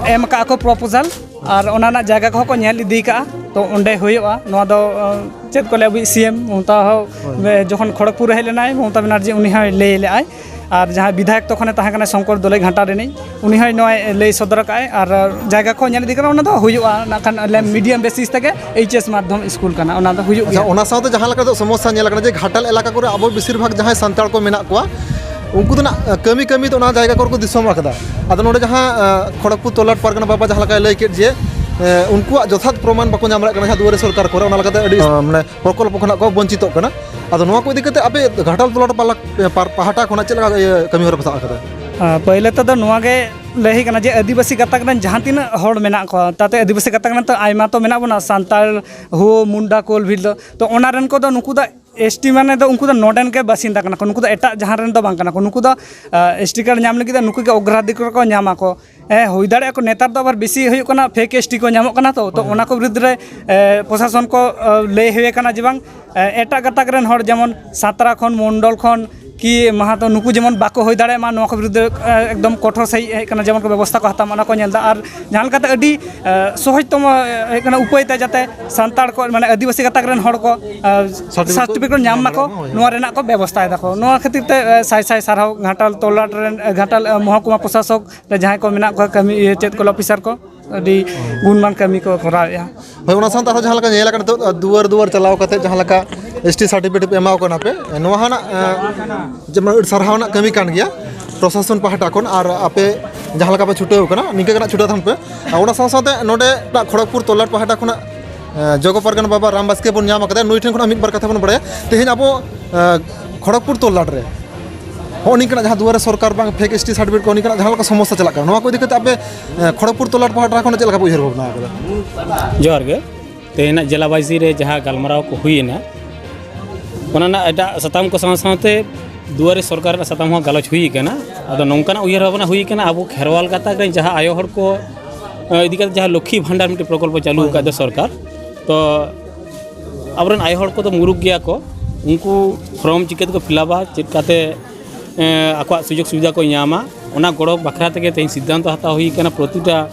ᱮᱢ ᱟᱠᱟᱫᱼᱟ ᱠᱚ proposal, ᱟᱨ ᱚᱱᱟ ᱨᱮᱱᱟᱜ ᱡᱟᱭᱜᱟ ᱠᱚᱦᱚᱸ ᱠᱚ ᱧᱮᱞ ᱤᱫᱤ ᱠᱟᱜᱼᱟ᱾ ᱛᱚ ᱚᱸᱰᱮ ᱦᱩᱭᱩᱜᱼᱟ᱾ ᱱᱚᱣᱟ ᱫᱚ, ᱟ, ᱪᱮᱫ ᱠᱚ ᱞᱟᱹᱭᱟ, ᱟᱵᱚᱭᱤᱡ ᱥᱤ ᱮᱢ ᱢᱚᱢᱚᱛᱟ ᱦᱚᱸ, ᱦᱳᱭ᱾ ᱡᱚᱠᱷᱚᱱ ᱠᱷᱚᱲᱚᱜᱽᱯᱩᱨ ᱨᱮ ᱦᱮᱡ ᱞᱮᱱᱟᱭ, ᱢᱚᱢᱚᱛᱟ ᱵᱮᱱᱟᱨᱡᱤ, ᱩᱱᱤ ᱦᱚᱸᱭ ᱞᱟᱹᱭ ᱞᱮᱫᱼᱟᱭ᱾ ᱟᱨ ᱡᱟᱦᱟᱸᱭ ᱵᱤᱫᱷᱟᱭᱚᱠ ᱛᱚᱠᱷᱚᱱᱮ ᱛᱟᱦᱮᱸ ᱠᱟᱱᱟ, ᱥᱚᱝᱠᱚᱨ ᱫᱳᱞᱮ, ᱜᱷᱟᱴᱟᱞ ᱨᱤᱱᱤᱡ, ᱩᱱᱤ ᱦᱚᱸᱭ ᱱᱚᱣᱟᱭ ᱞᱟᱹᱭ ᱥᱚᱫᱚᱨ ᱟᱠᱟᱫᱼᱟᱭ᱾ ᱟᱨ ᱡᱟᱭᱜᱟ ᱠᱚ ᱧᱮᱞ ᱤᱫᱤ ᱠᱟᱱᱟ, ᱚᱱᱟ ᱫᱚ ᱦᱩᱭᱩᱜᱼᱟ, ᱱᱟᱜ ᱠᱷᱟᱱ ᱟᱞᱮ medium basis ᱛᱮᱜᱮ ᱮᱭᱤᱪ ᱮᱥ ᱢᱟᱫᱽᱫᱷᱚᱢ ᱥᱠᱩᱞ ᱠᱟᱱᱟ, ᱚᱱᱟ ᱫᱚ ᱦᱩᱭᱩᱜ ᱟᱪᱪᱷᱟ, ᱜᱮᱭᱟ᱾ ᱚᱱᱟ ᱥᱟᱶᱛᱮ ᱡᱟᱦᱟᱸ ᱞᱮᱠᱟ ᱱᱤᱛᱚᱜ ᱥᱚᱢᱚᱥᱥᱟ ᱧᱮᱞ ᱟᱠᱟᱱᱟ ᱡᱮ ᱜᱷᱟᱴᱟᱞ ᱮᱞᱟᱠᱟ ᱠᱚᱨᱮ ᱟᱵᱚ ᱵᱮᱥᱤᱨ ᱵᱷᱟᱜᱽ ᱡᱟᱦᱟᱸᱭ ᱥᱟᱱᱛᱟᱲ ᱠᱚ ᱢᱮᱱᱟᱜ ᱠᱚᱣᱟ, ᱩᱱᱠᱩ ᱫᱚ ᱱᱟᱜ, ᱟ, ᱠᱟᱹᱢᱤ ᱠᱟᱹᱢᱤ ᱛᱮ ᱚᱱᱟ ᱡᱟᱭᱜᱟ ᱠᱚᱨᱮ ᱠᱚ ᱫᱤᱥᱚᱢ ᱟᱠᱟᱫᱟ᱾ ᱟᱫᱚ ᱱᱚᱰᱮ ᱡᱟᱦᱟᱸ, ᱟ, ᱠᱷᱚᱲᱚᱜᱽᱯᱩᱨ ᱛᱚᱞᱟᱴ ᱯᱟᱨᱜᱟᱱᱟ ᱵᱟᱵᱟ ᱡᱟᱦᱟᱸ ᱞᱮᱠᱟᱭ ᱞᱟᱹᱭ ᱠᱮᱫ ᱡᱮ, ᱮ, ᱩᱱᱠᱩᱣᱟᱜ ᱡᱚᱛᱷᱟᱛ ᱯᱨᱚᱢᱟᱱ ᱵᱟᱠᱚ ᱧᱟᱢ ᱫᱟᱲᱮᱭᱟᱜ ᱠᱟᱱᱟ ᱡᱟᱦᱟᱸ ᱫᱩᱣᱟᱨᱮ ᱥᱚᱨᱠᱟᱨ ᱠᱚᱨᱮ, ᱚᱱᱟ ᱞᱮᱠᱟᱛᱮ ᱟᱹᱰᱤ, ᱟ, ᱢᱟᱱᱮ ᱯᱨᱚᱠᱚᱞᱯᱚ ᱠᱷᱚᱱᱟᱜ ᱠᱚ ᱵᱚᱧᱪᱤᱛᱚᱜ ᱠᱟᱱᱟ᱾ ᱟᱫᱚ ᱱᱚᱣᱟ ᱠᱚ ᱤᱫᱤ ᱠᱟᱛᱮ ᱟᱯᱮ ᱜᱷᱟᱴᱟᱞ ᱛᱚᱞᱟᱴ ᱯᱟᱞᱟ-, ᱯᱟᱨ-, ᱯᱟᱦᱴᱟ ᱠᱷᱚᱱᱟᱜ ᱪᱮᱫ ᱞᱮᱠᱟ, ᱤᱭᱟᱹ, ᱠᱟᱹᱢᱤ ᱦᱚᱨᱟ ᱯᱮ ᱥᱟᱵ ᱟᱠᱟᱫᱟ? ᱟ, ᱯᱟᱹᱭᱞᱟᱹ ᱛᱮᱫᱚ ᱱᱚᱣᱟ ᱜᱮ ᱞᱟᱹᱭ ᱦᱩᱭ ᱠᱟᱱᱟ ᱡᱮ ᱟᱹᱫᱤᱵᱟᱹᱥᱤ ᱜᱟᱛᱟᱠ ᱨᱮᱱ ᱡᱟᱦᱟᱸ ᱛᱤᱱᱟᱹᱜ ᱦᱚᱲ ᱢᱮᱱᱟᱜ ᱠᱚᱣᱟ, ᱛᱟᱛᱮ ᱟᱹᱫᱤᱵᱟᱹᱥᱤ ᱜᱟᱛᱟᱠ ᱨᱮᱱ ᱛᱚ ᱟᱭᱢᱟ ᱛᱚ ᱢᱮᱱᱟᱜ ᱵᱚᱱᱟ, ᱥᱟᱱᱛᱟᱲ, ᱦᱳ, ᱢᱩᱱᱰᱟ, ᱠᱳᱞ, ᱵᱷᱤᱞ ᱫᱚ, ᱛᱚ ᱚᱱᱟ ᱨᱮᱱ ᱠᱚᱫᱚ ᱱᱩᱠᱩ ᱫᱚ ᱮᱥ ᱴᱤ ᱢᱟᱱᱮ ᱫᱚ ᱩᱱᱠᱩ ᱫᱚ ᱱᱚᱰᱮᱱ ᱜᱮ ᱵᱟᱥᱤᱱᱫᱟ ᱠᱟᱱᱟ ᱠᱚ, ᱱᱩᱠᱩ ᱫᱚ ᱮᱴᱟᱜ ᱡᱟᱦᱟᱸ ᱨᱮᱱ ᱫᱚ ᱵᱟᱝ ᱠᱟᱱᱟ ᱠᱚ᱾ ᱱᱩᱠᱩ ᱫᱚ, ᱟ, ᱮᱥ ᱴᱤ ᱠᱟᱨᱰ ᱧᱟᱢ ᱞᱟᱹᱜᱤᱫ ᱫᱚ ᱱᱩᱠᱩ ᱜᱮ ᱚᱜᱨᱟᱫᱷᱤᱠᱟᱨ ᱠᱚ ᱧᱟᱢᱟ ᱠᱚ᱾ ᱦᱮᱸ, ᱦᱩᱭ ᱫᱟᱲᱮᱭᱟᱜᱼᱟ ᱠᱚ, ᱱᱮᱛᱟᱨ ᱫᱚ ᱟᱵᱟᱨ ᱵᱮᱥᱤ ᱦᱩᱭᱩᱜ ᱠᱟᱱᱟ, ᱯᱷᱮᱠ ᱮᱥ ᱴᱤ ᱠᱚ ᱧᱟᱢᱚᱜ ᱠᱟᱱᱟ ᱛᱚ, ᱛᱚ ᱦᱳᱭ, ᱚᱱᱟ ᱦᱳᱭ᱾ ᱠᱚ ᱵᱤᱨᱩᱫᱽ ᱨᱮ, ᱮ, ᱯᱨᱚᱥᱟᱥᱚᱱ ᱠᱚ, ᱮ, ᱞᱟᱹᱭ ᱦᱩᱭ ᱟᱠᱟᱱᱟ ᱡᱮ ᱵᱟᱝ, ᱮ, ᱮᱴᱟᱜ ᱜᱟᱛᱟᱠ ᱨᱮᱱ ᱦᱚᱲ ᱡᱮᱢᱚᱱ ᱥᱟᱛᱨᱟ ᱠᱷᱚᱱ, ᱢᱚᱱᱰᱚᱞ ᱠᱷᱚᱱ, ᱠᱤ ᱢᱟᱦᱟ ᱫᱚ ᱱᱩᱠᱩ ᱡᱮᱢᱚᱱ ᱵᱟᱠᱚ ᱦᱩᱭ ᱫᱟᱲᱮᱭᱟᱜ ᱢᱟ, ᱱᱚᱣᱟ ᱠᱚ ᱵᱤᱨᱩᱫᱽ ᱨᱮ ᱮᱠᱫᱚᱢ ᱠᱚᱴᱷᱳᱨ ᱥᱟᱺᱦᱤᱡ ᱦᱮᱡ ᱠᱟᱱᱟ, ᱡᱮᱢᱚᱱ ᱠᱚ ᱵᱮᱵᱚᱥᱛᱷᱟ ᱠᱚ ᱦᱟᱛᱟᱣ ᱢᱟ, ᱚᱱᱟ ᱠᱚ ᱧᱮᱞ ᱮᱫᱟ᱾ ᱟᱨ ᱡᱟᱦᱟᱸ ᱞᱮᱠᱟᱛᱮ ᱟᱹᱰᱤ ᱥᱚᱦᱚᱡᱽ ᱛᱚᱢᱚ ᱦᱩᱭᱩᱜ ᱠᱟᱱᱟ ᱩᱯᱟᱹᱭ ᱛᱮ, ᱡᱟᱛᱮ ᱥᱟᱱᱛᱟᱲ ᱠᱚ, ᱢᱟᱱᱮ ᱟᱹᱫᱤᱵᱟᱹᱥᱤ ᱜᱟᱛᱟᱠ ᱨᱮᱱ ᱦᱚᱲ ᱠᱚ ᱥᱟᱨᱴᱤᱯᱷᱤᱠᱮᱴ ᱠᱚ ᱧᱟᱢ ᱢᱟᱠᱚ, ᱱᱚᱣᱟ ᱨᱮᱱᱟᱜ ᱠᱚ ᱵᱮᱵᱚᱥᱛᱷᱟᱭ ᱫᱟᱠᱚ᱾ ᱱᱚᱣᱟ ᱠᱷᱟᱹᱛᱤᱨ ᱛᱮ ᱥᱟᱭ ᱥᱟᱭ ᱥᱟᱨᱦᱟᱣ ᱜᱷᱟᱴᱟᱞ ᱛᱚᱞᱟᱴ ᱨᱮᱱ, ᱜᱷᱟᱴᱟᱞ ᱢᱚᱦᱚᱠᱩᱢᱟ ᱯᱨᱚᱥᱟᱥᱚᱠ ᱨᱮ ᱡᱟᱦᱟᱸᱭ ᱠᱚ ᱢᱮᱱᱟᱜ ᱠᱚᱣᱟ ᱠᱟᱹᱢᱤ, ᱤᱭᱟᱹ, ᱪᱮᱫ ᱠᱚ ᱚᱯᱷᱤᱥᱟᱨ ᱠᱚ, ᱟᱹᱰᱤ ᱜᱩᱱᱢᱟᱱ ᱠᱟᱹᱢᱤ ᱠᱚ ᱠᱚᱨᱟᱣᱮᱫᱼᱟ᱾ ᱦᱳᱭ, ᱚᱱᱟ ᱥᱟᱶᱛᱮ ᱟᱨᱦᱚᱸ ᱡᱟᱦᱟᱸ ᱞᱮᱠᱟ ᱧᱮᱞ ᱟᱠᱟᱱᱟ, ᱱᱤᱛᱚᱜ ᱫᱩᱣᱟᱹᱨ ᱫᱩᱣᱟᱹᱨ ᱪᱟᱞᱟᱣ ᱠᱟᱛᱮ ᱡᱟᱦᱟᱸ ᱞᱮᱠᱟ ᱮᱥ ᱴᱤ ᱥᱟᱨᱴᱤᱯᱷᱤᱠᱮᱴ ᱯᱮ ᱮᱢᱟᱣ ᱠᱟᱱᱟ ᱯᱮ, ᱱᱚᱣᱟ ᱦᱚᱸ ᱱᱟᱜ, ᱮᱸ, ᱡᱮᱢᱚᱱ ᱟᱹᱰᱤ ᱥᱟᱨᱦᱟᱣ ᱨᱮᱱᱟᱜ ᱠᱟᱹᱢᱤ ᱠᱟᱱ ᱜᱮᱭᱟ ᱯᱨᱚᱥᱟᱥᱚᱱ ᱯᱟᱦᱴᱟ ᱠᱷᱚᱱ, ᱟᱨ ᱟᱯᱮ ᱡᱟᱦᱟᱸ ᱞᱮᱠᱟ ᱯᱮ ᱪᱷᱩᱴᱟᱹᱣ ᱠᱟᱱᱟ, ᱱᱤᱝᱠᱟᱹ ᱜᱮ ᱱᱟᱜ ᱪᱷᱩᱴᱟᱹᱣ ᱛᱟᱦᱮᱱ ᱯᱮ᱾ ᱟᱨ ᱚᱱᱟ ᱥᱟᱶ ᱥᱟᱶᱛᱮ ᱱᱚᱰᱮ ᱠᱷᱚᱲᱚᱜᱽᱯᱩᱨ ᱛᱚᱞᱞᱟᱴ ᱯᱟᱦᱴᱟ ᱠᱷᱚᱱᱟᱜ, ᱮᱸ, ᱡᱚᱜᱚ ᱯᱟᱨᱜᱟᱱᱟ ᱵᱟᱵᱟ ᱨᱟᱢ ᱵᱟᱥᱠᱮ ᱵᱚᱱ ᱧᱟᱢ ᱟᱠᱟᱫᱟ, ᱱᱩᱭ ᱴᱷᱮᱱ ᱠᱷᱚᱱᱟᱜ ᱢᱤᱫ ᱵᱟᱨ ᱠᱟᱛᱷᱟ ᱵᱚᱱ ᱵᱟᱲᱟᱭᱟ᱾ ᱛᱮᱦᱮᱧ ᱟᱵᱚ, ᱮᱸ, ᱠᱷᱚᱲᱚᱜᱽᱯᱩᱨ ᱛᱚᱞᱞᱟᱴ ᱨᱮ ᱦᱚᱸᱜᱼᱚ ᱱᱤᱝᱠᱟᱱᱟᱜ ᱡᱟᱦᱟᱸ ᱫᱩᱣᱟᱨᱮ ᱥᱚᱨᱠᱟᱨ ᱵᱟᱝ ᱯᱷᱮᱠ ᱮᱥ ᱴᱤ ᱥᱟᱨᱴᱤᱯᱷᱤᱠᱮᱴ ᱠᱚ, ᱱᱤᱝᱠᱟᱱᱟᱜ ᱡᱟᱦᱟᱸ ᱞᱮᱠᱟ ᱥᱚᱢᱚᱥᱥᱟ ᱪᱟᱞᱟᱜ ᱠᱟᱱᱟ, ᱱᱚᱣᱟ ᱠᱚ ᱤᱫᱤ ᱠᱟᱛᱮ ᱟᱯᱮ, ᱮᱸ, ᱠᱷᱚᱲᱚᱜᱽᱯᱩᱨ ᱛᱚᱞᱞᱟᱴ ᱯᱟᱦᱴᱟ ᱠᱷᱚᱱᱟᱜ ᱪᱮᱫ ᱞᱮᱠᱟ ᱯᱮ ᱩᱭᱦᱟᱹᱨ ᱵᱷᱟᱵᱽᱱᱟ ᱟᱠᱟᱫᱟ? ᱡᱚᱦᱟᱨ ᱜᱮ᱾ ᱛᱮᱦᱮᱧᱟᱜ ᱡᱮᱞᱟᱵᱟᱥᱤ ᱨᱮ ᱡᱟᱦᱟᱸ ᱜᱟᱞᱢᱟᱨᱟᱣ ᱠᱚ ᱦᱩᱭᱮᱱᱟ, ᱚᱱᱟ ᱨᱮᱱᱟᱜ ᱮᱴᱟᱜ ᱥᱟᱛᱟᱢ ᱠᱚ ᱥᱟᱶ ᱥᱟᱶᱛᱮ ᱫᱩᱣᱟᱨᱮ ᱥᱚᱨᱠᱟᱨ ᱨᱮᱱᱟᱜ ᱥᱟᱛᱟᱢ ᱦᱚᱸ ᱜᱟᱞᱚᱪ ᱦᱩᱭ ᱠᱟᱱᱟ᱾ ᱟᱫᱚ ᱱᱚᱝᱠᱟᱱᱟᱜ ᱩᱭᱦᱟᱹᱨ ᱵᱷᱟᱵᱽᱱᱟ ᱦᱩᱭ ᱠᱟᱱᱟ, ᱟᱵᱚ ᱠᱷᱮᱨᱣᱟᱞ ᱜᱟᱛᱟᱠ ᱨᱮᱱ ᱡᱟᱦᱟᱸ ᱟᱭᱳ ᱦᱚᱲ ᱠᱚ, ᱮ, ᱤᱫᱤ ᱠᱟᱛᱮ ᱡᱟᱦᱟᱸ ᱞᱚᱠᱠᱷᱤ ᱵᱷᱟᱱᱰᱟᱨ ᱢᱤᱫᱴᱮᱱ ᱯᱨᱚᱠᱚᱞᱯᱚ ᱪᱟᱹᱞᱩ ᱟᱠᱟᱫ ᱫᱚ ᱥᱚᱨᱠᱟᱨ, ᱛᱚ ᱟᱵᱚᱨᱮᱱ ᱟᱭᱳ ᱦᱚᱲ ᱠᱚᱫᱚ ᱢᱩᱨᱩᱠ ᱜᱮᱭᱟ ᱠᱚ, ᱩᱱᱠᱩ ᱯᱷᱨᱚᱢ ᱪᱤᱠᱟᱹ ᱛᱮᱠᱚ ᱯᱷᱤᱞᱟᱯᱟ, ᱪᱮᱫ ᱠᱟᱛᱮ, ᱮᱸ, ᱟᱠᱚᱣᱟᱜ ᱥᱩᱡᱳᱜᱽ ᱥᱩᱵᱤᱫᱷᱟ ᱠᱚ ᱧᱟᱢᱟ, ᱚᱱᱟ ᱜᱚᱲᱚ ᱵᱟᱠᱷᱨᱟ ᱛᱮᱜᱮ ᱛᱮᱦᱮᱧ ᱥᱤᱫᱽᱫᱷᱟᱱᱛᱚ ᱦᱟᱛᱟᱣ ᱦᱩᱭ ᱠᱟᱱᱟ᱾ ᱯᱨᱚᱛᱤᱴᱟ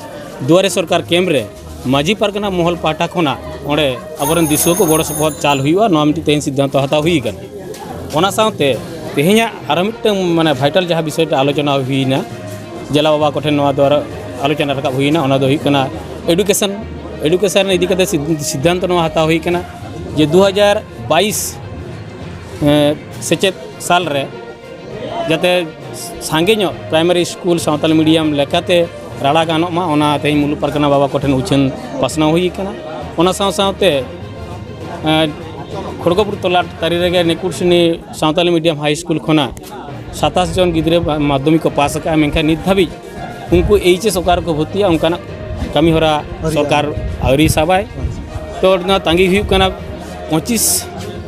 ᱫᱩᱣᱟᱨᱮ ᱥᱚᱨᱠᱟᱨ ᱠᱮᱢᱯ ᱨᱮ ᱢᱟᱹᱡᱷᱤ ᱯᱟᱨᱜᱟᱱᱟ ᱢᱚᱦᱚᱞ ᱯᱟᱦᱴᱟ ᱠᱷᱚᱱᱟᱜ ᱚᱸᱰᱮ ᱟᱵᱚᱨᱮᱱ ᱫᱤᱥᱩᱣᱟᱹ ᱠᱚ ᱜᱚᱲᱚ ᱥᱚᱯᱚᱦᱚᱫ ᱪᱟᱞ ᱦᱩᱭᱩᱜᱼᱟ, ᱱᱚᱣᱟ ᱢᱤᱫᱴᱤᱡ ᱛᱮᱦᱮᱧ ᱥᱤᱫᱽᱫᱷᱟᱱᱛᱚ ᱦᱟᱛᱟᱣ ᱦᱩᱭ ᱠᱟᱱᱟ᱾ ᱚᱱᱟ ᱥᱟᱶᱛᱮ ᱛᱮᱦᱮᱧᱟᱜ ᱟᱨᱚ ᱢᱤᱫᱴᱟᱝ, ᱢᱟᱱᱮ, ᱵᱷᱟᱭᱴᱟᱞ ᱡᱟᱦᱟᱸ ᱵᱤᱥᱚᱭ ᱛᱮ ᱟᱞᱳᱪᱚᱱᱟ ᱦᱩᱭᱱᱟ, ᱡᱮᱞᱟ ᱵᱟᱵᱟ ᱠᱚᱴᱷᱮᱱ ᱱᱚᱣᱟ ᱫᱚ ᱟᱨᱚ ᱟᱞᱳᱪᱚᱱᱟ ᱨᱟᱠᱟᱵ ᱦᱩᱭᱱᱟ, ᱚᱱᱟ ᱫᱚ ᱦᱩᱭᱩᱜ ᱠᱟᱱᱟ ᱮᱰᱩᱠᱮᱥᱚᱱ᱾ ᱮᱰᱩᱠᱮᱥᱚᱱ ᱤᱫᱤ ᱠᱟᱛᱮ ᱥᱤᱫ-, ᱥᱤᱫᱽᱫᱷᱟᱱᱛᱚ ᱱᱚᱣᱟ ᱦᱟᱛᱟᱣ ᱦᱩᱭ ᱠᱟᱱᱟ ᱡᱮ ᱫᱩ ᱦᱟᱡᱟᱨ ᱵᱟᱭᱤᱥ, ᱮᱸ, ᱥᱮᱪᱮᱫ ᱥᱟᱞ ᱨᱮ ᱡᱟᱛᱮ ᱥᱟᱸᱜᱮ ᱧᱚᱜ ᱯᱨᱟᱭᱢᱟᱨᱤ ᱥᱠᱩᱞ ᱥᱟᱶᱛᱟᱞᱤ ᱢᱤᱰᱤᱭᱟᱢ ᱞᱮᱠᱟᱛᱮ ᱨᱟᱲᱟ ᱜᱟᱱᱚᱜ ᱢᱟ, ᱚᱱᱟ ᱛᱮᱦᱮᱧ ᱢᱩᱞᱩᱠ ᱯᱟᱨᱜᱟᱱᱟ ᱵᱟᱵᱟ ᱠᱚᱴᱷᱮᱱ ᱩᱪᱷᱟᱹᱱ ᱯᱟᱥᱱᱟᱣ ᱦᱩᱭ ᱠᱟᱱᱟ᱾ ᱚᱱᱟ ᱥᱟᱶ ᱥᱟᱶᱛᱮ, ᱮᱸ, ᱠᱷᱚᱲᱜᱚᱯᱩᱨ ᱛᱚᱞᱞᱟᱴ ᱛᱟᱹᱨᱤ ᱨᱮᱜᱮ ᱱᱮᱠᱩᱰᱥᱤᱱᱤ ᱥᱟᱶᱛᱟᱞᱤ ᱢᱤᱰᱤᱭᱟᱢ ᱦᱟᱭ ᱥᱠᱩᱞ ᱠᱷᱚᱱᱟᱜ ᱥᱟᱛᱟᱥ ᱡᱚᱱ ᱜᱤᱫᱽᱨᱟᱹ ᱢᱟᱫᱽᱫᱷᱚᱢᱤᱠ ᱠᱚ ᱯᱟᱥ ᱟᱠᱟᱫᱼᱟ, ᱢᱮᱱᱠᱷᱟᱱ ᱱᱤᱛ ᱫᱷᱟᱹᱵᱤᱡ ᱩᱱᱠᱩ ᱮᱭᱤᱪ ᱮᱥ ᱚᱠᱟ ᱨᱮᱠᱚ ᱵᱷᱚᱨᱛᱤᱜᱼᱟ, ᱚᱱᱠᱟᱱᱟᱜ ᱠᱟᱹᱢᱤ ᱦᱚᱨᱟ ᱟᱹᱣᱨᱤᱭᱟᱜᱼᱟ᱾ ᱥᱚᱨᱠᱟᱨ ᱟᱹᱣᱨᱤ ᱥᱟᱵᱟᱭ᱾ ᱛᱚ, ᱚᱱᱟ ᱛᱟᱺᱜᱤ ᱦᱩᱭᱩᱜ ᱠᱟᱱᱟ, ᱯᱚᱸᱪᱤᱥ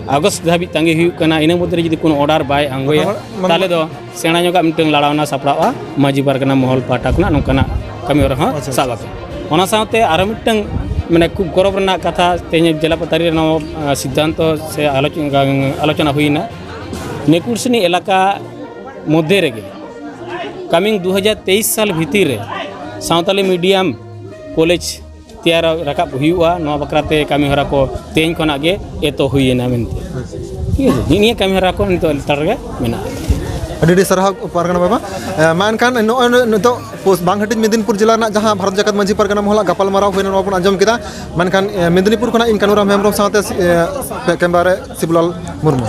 ᱟᱜᱚᱥᱴ ᱫᱷᱟᱹᱵᱤᱡ ᱛᱟᱺᱜᱤ ᱦᱩᱭᱩᱜ ᱠᱟᱱᱟ᱾ ᱤᱱᱟᱹ ᱢᱚᱫᱽᱫᱷᱮ ᱨᱮ ᱡᱩᱫᱤ ᱠᱳᱱᱳ ᱚᱰᱟᱨ ᱵᱟᱭ ᱟᱬᱜᱚᱭᱟ, ᱢᱟᱱᱮ, ᱛᱟᱦᱚᱞᱮ ᱫᱚ ᱥᱮᱬᱟ ᱧᱚᱜᱟᱜ ᱢᱤᱫᱴᱟᱝ ᱞᱟᱲᱟᱣᱱᱟ ᱥᱟᱯᱲᱟᱣᱼᱟ, ᱢᱟᱹᱡᱷᱤ ᱯᱟᱨᱜᱟᱱᱟ ᱢᱚᱦᱚᱞ ᱯᱟᱦᱴᱟ ᱠᱷᱚᱱᱟᱜ ᱱᱚᱝᱠᱟᱱᱟᱜ ᱠᱟᱹᱢᱤ ᱦᱚᱨᱟ ᱦᱚᱸ ᱟᱪᱪᱷᱟ, ᱥᱟᱵ ᱟᱪᱪᱷᱟ᱾ ᱟᱠᱟᱱᱟ᱾ ᱚᱱᱟ ᱥᱟᱶᱛᱮ ᱟᱨᱚ ᱢᱤᱫᱴᱟᱝ, ᱢᱟᱱᱮ, ᱠᱷᱩᱵ ᱜᱚᱨᱚᱵᱽ ᱨᱮᱱᱟᱜ ᱠᱟᱛᱷᱟ, ᱛᱮᱦᱮᱧ ᱡᱮᱞᱟ ᱯᱟᱛᱟᱨᱤ ᱨᱮ ᱱᱚᱣᱟ, ᱟᱸ, ᱥᱤᱫᱽᱫᱷᱟᱱᱛᱚ ᱥᱮ ᱟᱞᱳᱪ-, ᱟᱞᱳᱪᱚᱱᱟ ᱦᱩᱭᱱᱟ᱾ ᱱᱮᱠᱩᱨᱥᱤᱱᱤ ᱮᱞᱟᱠᱟ ᱢᱚᱫᱽᱫᱷᱮ ᱨᱮᱜᱮ ᱠᱟᱢᱤᱝ ᱫᱩ ᱦᱟᱡᱟᱨ ᱛᱮᱭᱤᱥ ᱥᱟᱞ ᱵᱷᱤᱛᱤᱨ ᱨᱮ ᱥᱟᱶᱛᱟᱞᱤ ᱢᱤᱰᱤᱭᱟᱢ ᱠᱚᱞᱮᱡᱽ ᱛᱮᱭᱟᱨ ᱨᱟᱠᱟᱵ ᱦᱩᱭᱩᱜᱼᱟ᱾ ᱱᱚᱣᱟ ᱵᱟᱠᱷᱨᱟ ᱛᱮ ᱠᱟᱹᱢᱤ ᱦᱚᱨᱟ ᱠᱚ ᱛᱮᱦᱮᱧ ᱠᱷᱚᱱᱟᱜ ᱜᱮ ᱮᱛᱚ ᱦᱩᱭᱮᱱᱟ ᱢᱮᱱᱛᱮ᱾ ᱴᱷᱤᱠ ᱟᱪᱷᱮ, ᱱᱤᱭᱟᱹ ᱠᱟᱹᱢᱤ ᱦᱚᱨᱟ ᱠᱚ ᱱᱤᱛᱚᱜ ᱞᱮᱛᱟᱲ ᱨᱮᱜᱮ ᱢᱮᱱᱟᱜᱼᱟ᱾ ᱟᱹᱰᱤ ᱟᱹᱰᱤ ᱥᱟᱨᱦᱟᱣ ᱯᱟᱨᱜᱟᱱᱟ ᱵᱟᱵᱟ᱾ ᱮ, ᱢᱟ ᱮᱱᱠᱷᱟᱱ ᱱᱚᱜᱼᱚᱭ ᱱᱤᱛᱚᱜ ᱯᱳᱥ-, ᱵᱟᱝ ᱦᱟᱹᱴᱤᱧ ᱢᱮᱫᱤᱱᱯᱩᱨ ᱡᱮᱞᱟ ᱨᱮᱱᱟᱜ ᱡᱟᱦᱟᱸ ᱵᱷᱟᱨᱚᱛ ᱡᱟᱠᱟᱛ ᱢᱟᱹᱡᱷᱤ ᱯᱟᱨᱜᱟᱱᱟ ᱢᱚᱦᱚᱞᱟᱜ ᱜᱟᱯᱟᱞᱢᱟᱨᱟᱣ ᱦᱩᱭᱱᱟ, ᱱᱚᱣᱟ ᱵᱚᱱ ᱟᱸᱡᱚᱢ ᱠᱮᱫᱟ᱾ ᱢᱮᱱᱠᱷᱟᱱ, ᱮ, ᱢᱮᱫᱤᱱᱤᱯᱩᱨ ᱠᱷᱚᱱᱟᱜ ᱤᱧ ᱠᱟᱱᱩᱨᱟᱢ ᱦᱮᱢᱵᱨᱚᱢ ᱥᱟᱶᱛᱮ, ᱮ, ᱠᱮᱢᱨᱟ ᱨᱮ ᱥᱤᱵᱩᱞᱟᱞ ᱢᱩᱨᱢᱩ᱾